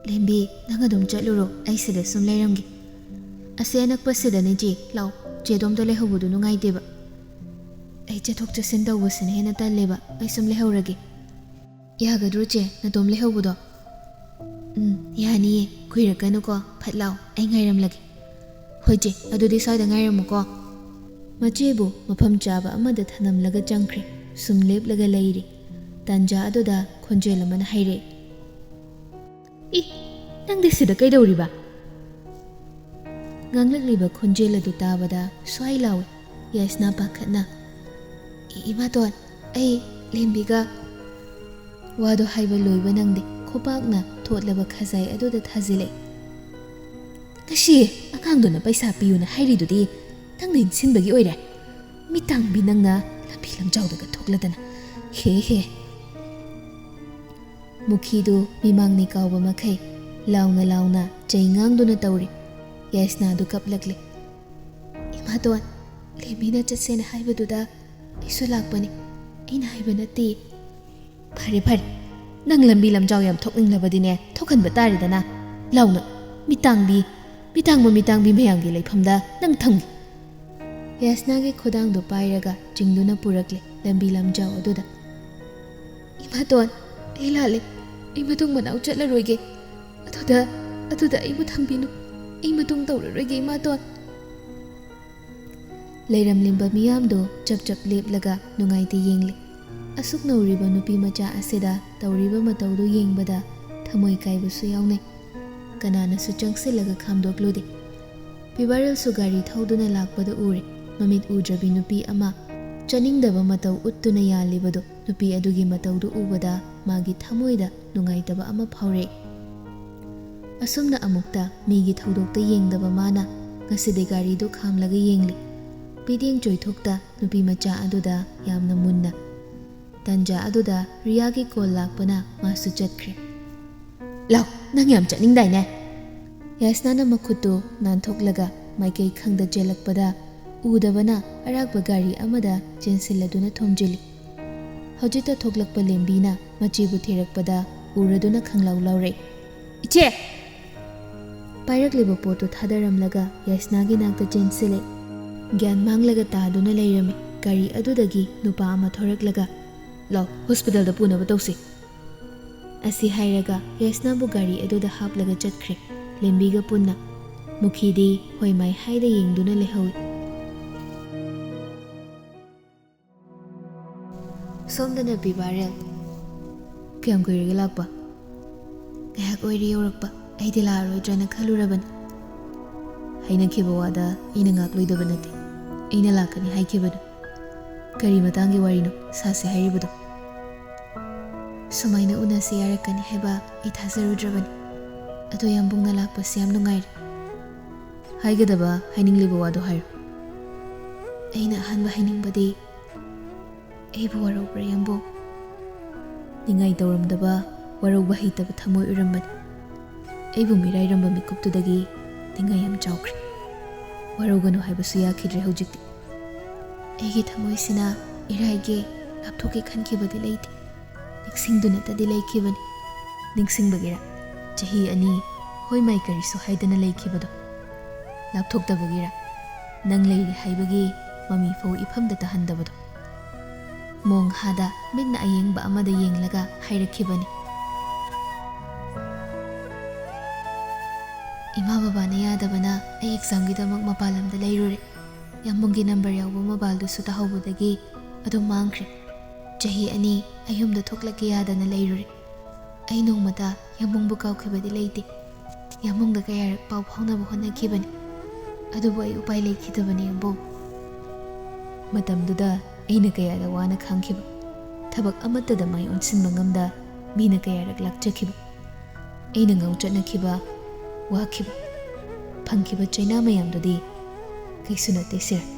ꯂꯦꯝꯕꯤ, ꯅꯪ ꯑꯗꯨꯝ ꯆꯠꯂꯨꯔꯣ, ꯑꯩ ꯁꯤꯗ ꯁꯨꯝ ꯂꯩꯔꯝꯒꯦ꯫ ꯑꯁꯤ ꯑꯅꯛꯄꯁꯤꯗꯅꯦ ꯆꯦ, ꯂꯥꯛꯑꯣ꯫ ꯆꯦꯗꯣ ꯑꯝꯇ ꯂꯩꯍꯧꯕꯗꯣ ꯅꯨꯡꯉꯥꯏꯇꯦꯕ꯫ ꯑꯩ ꯆꯠꯊꯣꯛ ꯆꯠꯁꯤꯟ ꯇꯧꯕꯁꯤꯅ ꯍꯦꯟꯅ ꯇꯜꯂꯦꯕ, ꯑꯩ ꯁꯨꯝ ꯂꯩꯍꯧꯔꯒꯦ꯫ ꯌꯥꯒꯗ꯭ꯔꯣ ꯆꯦ, ꯅꯇꯣꯝ ꯂꯩꯍꯧꯕꯗꯣ? ꯎꯝ, ꯌꯥꯅꯤꯌꯦ, ꯀꯨꯏꯔꯛꯀꯅꯨꯀꯣ, ꯐꯠ ꯂꯥꯛꯑꯣ, ꯑꯩ ꯉꯥꯏꯔꯝꯂꯒꯦ꯫ ꯍꯣꯏ ꯆꯦ, ꯑꯗꯨꯗꯤ ꯁ꯭ꯋꯥꯏꯗ ꯉꯥꯏꯔꯝꯃꯨꯀꯣ꯫ ꯃꯆꯦꯕꯨ ꯃꯐꯝ ꯆꯥꯕ ꯑꯃꯗ ꯊꯅꯝꯂꯒ ꯆꯪꯈ꯭ꯔꯦ꯫ ꯁꯨꯝ ꯂꯦꯞꯂꯒ ꯂꯩꯔꯤ꯫ ꯇꯥꯟꯖꯥ ꯑꯗꯨꯗ ꯈꯣꯟꯖꯦꯜ ꯑꯃꯅ ꯍꯥꯏꯔꯛꯏ꯫ ꯏ, ꯅꯪꯗꯤ ꯁꯤꯗ ꯀꯩꯗꯧꯔꯤꯕ? ꯉꯥꯡꯂꯛꯂꯤꯕ ꯈꯣꯟꯖꯦꯜ ꯑꯗꯨ ꯇꯥꯕꯗ ꯁ꯭ꯋꯥꯏ ꯂꯥꯎꯏ ꯌꯥꯏꯁꯅꯥ ꯄꯥꯈꯠꯅ꯫ "ꯏ-, ꯏꯃꯥꯇꯣꯟ, ꯑꯩ ꯂꯦꯝꯕꯤꯒ꯫" ꯋꯥꯗꯣ ꯍꯥꯏꯕ ꯂꯣꯏꯕ ꯅꯪꯗꯦ, ꯈꯨꯄꯥꯛꯅ ꯊꯣꯠꯂꯕ ꯈꯖꯥꯏ ꯑꯗꯨꯗ ꯊꯥꯖꯤꯜꯂꯦ꯫ "ꯉꯁꯤ ꯑꯉꯥꯡꯗꯨꯅ ꯄꯩꯁꯥ ꯄꯤꯌꯨꯅ ꯍꯥꯏꯔꯤꯗꯨꯗꯤ, ꯅꯪꯅ ꯏꯟꯁꯤꯟꯕꯒꯤ ꯑꯣꯏꯔꯦ꯫ ꯃꯤꯇꯥꯡꯕꯤ ꯅꯪꯅ ꯂꯝꯕꯤ ꯂꯝꯖꯥꯎꯗꯒ ꯊꯣꯛꯂꯗꯅ꯫ ꯍꯦ ꯍꯦ꯫ ꯃꯨꯈꯤꯗꯨ ꯃꯤꯃꯥꯡꯅꯤ ꯀꯥꯎꯕ ꯃꯈꯩ ꯂꯥꯎꯅ ꯂꯥꯎꯅ ꯆꯩ ꯉꯥꯡꯗꯨꯅ ꯇꯧꯔꯤ꯫ ꯌꯥꯏꯁꯅꯥꯗꯨ ꯀꯞꯂꯛꯂꯤ꯫ "ꯏꯃꯥꯇꯣꯟ, ꯂꯦꯝꯕꯤꯅ ꯆꯠꯁꯦꯅ ꯍꯥꯏꯕꯗꯨꯗ ꯑꯩꯁꯨ ꯂꯥꯛꯄꯅꯤ꯫ ꯑꯩꯅ ꯍꯥꯏꯕ ꯅꯠꯇꯦ꯫" "ꯐꯔꯦ ꯐꯔꯦ, ꯅꯪ ꯂꯝꯕꯤ ꯂꯝꯖꯥꯎ ꯌꯥꯝ ꯊꯣꯛꯅꯤꯡꯂꯕꯗꯤꯅꯦ, ꯊꯣꯛꯍꯟꯕ ꯇꯥꯔꯦꯗꯅ꯫ ꯂꯥꯎꯅ, ꯃꯤꯇꯥꯡꯕꯤ, ꯃꯤꯇꯥꯡꯕ ꯃꯤꯇꯥꯡꯕꯤ ꯃꯌꯥꯝꯒꯤ ꯂꯩꯐꯝꯗ ꯅꯪ ꯊꯝꯒꯦ꯫" ꯌꯥꯏꯁꯅꯥꯒꯤ ꯈꯨꯗꯥꯡꯗꯨ ꯄꯥꯏꯔꯒ ꯆꯤꯡꯗꯨꯅ ꯄꯨꯔꯛꯂꯦ ꯂꯝꯕꯤ ꯂꯝꯖꯥꯎ ꯑꯗꯨꯗ꯫ "ꯏꯃꯥꯇꯣꯟ, ꯑꯩ ꯂꯥꯜꯂꯦ꯫ ꯑꯩ ꯃꯇꯨꯡ ꯃꯅꯥꯎ ꯆꯠꯂꯔꯣꯏꯒꯦ꯫ ꯑꯗꯨꯗ, ꯑꯗꯨꯗ ꯑꯩꯕꯨ ꯊꯝꯕꯤꯅꯨ꯫ ꯑꯩ ꯃꯇꯨꯡ ꯇꯧꯔꯔꯣꯏꯒꯦ, ꯏꯃꯥꯇꯣꯟ꯫" ꯂꯩꯔꯝꯂꯤꯕ ꯃꯤꯌꯥꯝꯗꯨ ꯆꯞ ꯆꯞ ꯂꯦꯞꯂꯒ ꯅꯨꯡꯉꯥꯏꯇꯦ ꯌꯦꯡꯂꯤ꯫ ꯑꯁꯨꯛ ꯅꯧꯔꯤꯕ ꯅꯨꯄꯤ ꯃꯆꯥ ꯑꯁꯤꯗ ꯇꯧꯔꯤꯕ ꯃꯇꯧꯗꯨ ꯌꯦꯡꯕꯗ ꯊꯃꯣꯏ ꯀꯥꯏꯕꯁꯨ ꯌꯥꯎꯅꯩ꯫ ꯀꯅꯥꯅꯁꯨ ꯆꯪꯁꯤꯜꯂꯒ ꯈꯥꯝꯗꯣꯛꯂꯨꯗꯦ꯫ ꯄꯤꯕꯥꯔꯦꯜꯁꯨ ꯒꯥꯔꯤ ꯊꯧꯗꯨꯅ ꯂꯥꯛꯄꯗ ꯎꯔꯦ꯫ ꯃꯃꯤꯠ ꯎꯗ꯭ꯔꯕꯤ ꯅꯨꯄꯤ ꯑꯃ ꯆꯥꯅꯤꯡꯗꯕ ꯃꯇꯧ ꯎꯠꯇꯨꯅ ꯌꯥꯜꯂꯤꯕꯗꯨ, ꯅꯨꯄꯤ ꯑꯗꯨꯒꯤ ꯃꯇꯧꯗꯨ ꯎꯕꯗ ꯃꯥꯒꯤ ꯊꯃꯣꯏꯗ ꯅꯨꯡꯉꯥꯏꯇꯕ ꯑꯃ ꯐꯥꯎꯔꯛꯏ꯫ ꯑꯁꯨꯝꯅ ꯑꯃꯨꯛꯇ ꯃꯤꯒꯤ ꯊꯧꯗꯣꯛꯇ ꯌꯦꯡꯗꯕ ꯃꯥꯅ ꯉꯁꯤꯗꯤ ꯒꯥꯔꯤꯗꯨ ꯈꯥꯝꯂꯒ ꯌꯦꯡꯂꯤ꯫ ꯄꯤꯗꯤꯡ ꯆꯣꯏꯊꯣꯛꯇ ꯅꯨꯄꯤ ꯃꯆꯥ ꯑꯗꯨꯗ ꯌꯥꯝꯅ ꯃꯨꯟꯅ꯫ ꯇꯟꯖꯥ ꯑꯗꯨꯗ ꯔꯤꯌꯥꯒꯤ ꯀꯣꯜ ꯂꯥꯛꯄꯅ ꯃꯥꯁꯨ ꯆꯠꯈ꯭ꯔꯦ꯫ "ꯂꯥꯎ, ꯅꯪ ꯌꯥꯝ ꯆꯠꯅꯤꯡꯗꯥꯏꯅꯦ?" ꯌꯥꯏꯁꯅꯥꯅ ꯃꯈꯨꯠꯇꯨ ꯅꯥꯟꯊꯣꯛꯂꯒ ꯃꯥꯏꯀꯩ ꯈꯪꯗ ꯆꯦꯜꯂꯛꯄꯗ ꯎꯗꯕꯅ ꯑꯔꯥꯛꯄ ꯒꯥꯔꯤ ꯑꯃꯗ ꯆꯦꯟꯁꯤꯜꯂꯗꯨꯅ ꯊꯣꯝꯖꯤꯜꯂꯤ꯫ ꯍꯧꯖꯤꯛꯇ ꯊꯣꯛꯂꯛꯄ ꯂꯦꯝꯕꯤꯅ ꯃꯆꯦꯕꯨ ꯊꯤꯔꯛꯄꯗ ꯎꯔꯗꯨꯅ ꯈꯪꯂꯥꯎ ꯂꯥꯎꯔꯛꯏ꯫ "ꯏꯆꯦ!" ꯄꯥꯏꯔꯛꯂꯤꯕ ꯄꯣꯠꯇꯨ ꯊꯥꯗꯔꯝꯂꯒ ꯌꯥꯏꯁꯅꯥꯒꯤ ꯅꯥꯛꯇ ꯆꯦꯟꯁꯤꯜꯂꯛꯏ꯫ ꯒ꯭ꯌꯥꯟ ꯃꯥꯡꯂꯒ ꯇꯥꯗꯨꯅ ꯂꯩꯔꯝꯃꯤ꯫ ꯒꯥꯔꯤ ꯑꯗꯨꯗꯒꯤ ꯅꯨꯄꯥ ꯑꯃ ꯊꯣꯔꯛꯂꯒ, "ꯂꯥꯎ, ꯍꯣꯁꯄꯤꯇꯥꯜꯗ ꯄꯨꯅꯕ ꯇꯧꯁꯤ," ꯑꯁꯤ ꯍꯥꯏꯔꯒ ꯌꯥꯏꯁꯅꯥꯕꯨ ꯒꯥꯔꯤ ꯑꯗꯨꯗ ꯍꯥꯞꯂꯒ ꯆꯠꯈ꯭ꯔꯦ꯫ ꯂꯦꯝꯕꯤꯒ ꯄꯨꯟꯅ꯫ ꯃꯨꯈꯤꯗꯤ ꯍꯣꯏ ꯃꯥꯏ ꯍꯥꯏꯗ ꯌꯦꯡꯗꯨꯅ ꯂꯩꯍꯧꯏ꯫ ꯁꯣꯝꯗꯅ ꯄꯤꯕꯥꯔꯦꯜ꯫ "ꯀꯌꯥꯝ ꯀꯨꯏꯔꯒꯦ ꯂꯥꯛꯄ?" "ꯉꯥꯏꯍꯥꯛ ꯑꯣꯏꯔꯦ ꯌꯧꯔꯛꯄ꯫ ꯑꯩꯗꯤ ꯂꯥꯛꯑꯔꯣꯏꯗ꯭ꯔꯅ ꯈꯜꯂꯨꯔꯕꯅꯤ꯫" "ꯍꯥꯏꯅꯈꯤꯕ ꯋꯥꯗ ꯑꯩꯅ ꯉꯥꯛꯂꯣꯏꯗꯕ ꯅꯠꯇꯦ꯫ ꯑꯩꯅ ꯂꯥꯛꯀꯅꯤ ꯍꯥꯏꯈꯤꯕꯗꯨ꯫ ꯀꯔꯤ ꯃꯇꯥꯡꯒꯤ ꯋꯥꯔꯤꯅꯣ ꯁꯥꯁꯦ ꯍꯥꯏꯔꯤꯕꯗꯣ?" "ꯁꯨꯃꯥꯏꯅ ꯎꯅꯁꯦ ꯌꯥꯔꯛꯀꯅꯤ ꯍꯥꯏꯕ ꯑꯩ ꯊꯥꯖꯔꯨꯗ꯭ꯔꯕꯅꯤ꯫ ꯑꯗꯣ ꯌꯥꯝꯕꯨꯡꯅ ꯂꯥꯛꯄꯁꯦ ꯌꯥꯝ ꯅꯨꯡꯉꯥꯏꯔꯦ꯫" "ꯍꯥꯏꯒꯗꯕ, ꯍꯥꯏꯅꯤꯡꯂꯤꯕ ꯋꯥꯗꯣ ꯍꯥꯏꯔꯣ꯫" ꯑꯩꯅ ꯑꯍꯥꯟꯕ ꯍꯥꯏꯅꯤꯡꯕꯗꯤ, ꯑꯩꯕꯨ ꯋꯥꯔꯧꯕ꯭ꯔꯥ, ꯌꯥꯝꯕꯨꯡ? ꯅꯤꯡꯉꯥꯏ ꯇꯧꯔꯝꯗꯕ, ꯋꯥꯔꯧꯕ ꯍꯩꯇꯕ ꯊꯃꯣꯏ ꯑꯣꯏꯔꯝꯕꯅꯤ꯫ ꯑꯩꯕꯨ ꯃꯤꯔꯥꯏꯔꯝꯕ ꯃꯤꯀꯨꯞꯇꯨꯗꯒꯤ ꯅꯤꯡꯉꯥꯏ ꯌꯥꯝ ꯆꯥꯎꯈ꯭ꯔꯦ꯫ ꯋꯥꯔꯧꯒꯅꯨ ꯍꯥꯏꯕꯁꯨ ꯌꯥꯈꯤꯗ꯭ꯔꯦ ꯍꯧꯖꯤꯛꯇꯤ꯫ ꯑꯩꯒꯤ ꯊꯃꯣꯏꯁꯤꯅ ꯏꯔꯥꯏꯒꯦ, ꯂꯥꯞꯊꯣꯛꯀꯦ ꯈꯟꯈꯤꯕꯗꯤ ꯂꯩꯇꯦ꯫ ꯅꯤꯡꯁꯤꯡꯗꯨꯅꯇꯗꯤ ꯂꯩꯈꯤꯕꯅꯤ꯫ ꯅꯤꯡꯁꯤꯡꯕꯒꯤꯔ ꯆꯍꯤ ꯑꯅꯤ ꯍꯣꯏ ꯃꯥꯏ ꯀꯔꯤꯁꯨ ꯍꯥꯏꯗꯅ ꯂꯩꯈꯤꯕꯗꯣ? ꯂꯥꯞꯊꯣꯛꯇꯕꯒꯤꯔ ꯅꯪ ꯂꯩꯔꯤ ꯍꯥꯏꯕꯒꯤ ꯃꯃꯤ ꯐꯥꯎ ꯏꯐꯝꯗ ꯇꯥꯍꯟꯗꯕꯗꯣ? ꯃꯣꯡ ꯍꯥꯗ ꯃꯤꯠꯅ ꯑꯌꯦꯡꯕ ꯑꯃꯗ ꯌꯦꯡꯂꯒ ꯍꯥꯏꯔꯛꯈꯤꯕꯅꯤ꯫ ꯏꯃꯥ ꯕꯕꯥꯅ ꯌꯥꯗꯕꯅ ꯑꯩ ꯑꯦꯛꯖꯥꯝꯒꯤꯗꯃꯛ ꯃꯄꯥꯟ ꯂꯝꯗ ꯂꯩꯔꯨꯔꯦ꯫ ꯌꯥꯝꯕꯨꯡꯒꯤ ꯅꯝꯕꯔ ꯌꯥꯎꯕ ꯃꯣꯕꯥꯏꯜꯗꯨꯁꯨ ꯇꯥꯍꯧꯕꯗꯒꯤ ꯑꯗꯨꯝ ꯃꯥꯡꯈ꯭ꯔꯦ꯫ ꯆꯍꯤ ꯑꯅꯤ ꯑꯩ ꯌꯨꯝꯗ ꯊꯣꯛꯂꯛꯀꯦ ꯌꯥꯗꯅ ꯂꯩꯔꯨꯔꯦ꯫ ꯑꯩ ꯅꯣꯡꯃꯇ ꯌꯥꯝꯕꯨꯡꯕꯨ ꯀꯥꯎꯈꯤꯕꯗꯤ ꯂꯩꯇꯦ꯫ ꯌꯥꯝꯕꯨꯡꯗ ꯀꯌꯥꯔꯛ ꯄꯥꯎ ꯐꯥꯎꯅꯕ ꯍꯣꯠꯅꯈꯤꯕꯅꯤ, ꯑꯗꯨꯕꯨ ꯑꯩ ꯎꯄꯥꯏ ꯂꯩꯈꯤꯗꯕꯅꯤ, ꯌꯥꯝꯕꯨꯡ꯫ ꯃꯇꯝꯗꯨꯗ ꯑꯩꯅ ꯀꯌꯥꯗ ꯋꯥꯅ ꯈꯥꯡꯈꯤꯕ, ꯊꯕꯛ ꯑꯃꯠꯇꯗ ꯃꯥꯏ ꯑꯣꯟꯁꯤꯟꯕ ꯉꯝꯗ ꯃꯤꯅ ꯀꯌꯥꯔꯛ ꯂꯥꯛꯆꯈꯤꯕ, ꯑꯩꯅ ꯉꯥꯎꯆꯠꯅꯈꯤꯕ, ꯋꯥꯈꯤꯕ, ꯐꯪꯈꯤꯕ ꯆꯩꯅꯥ ꯃꯌꯥꯝꯗꯨꯗꯤ ꯀꯩꯁꯨ ꯅꯠꯇꯦ, ꯁꯤꯔ꯫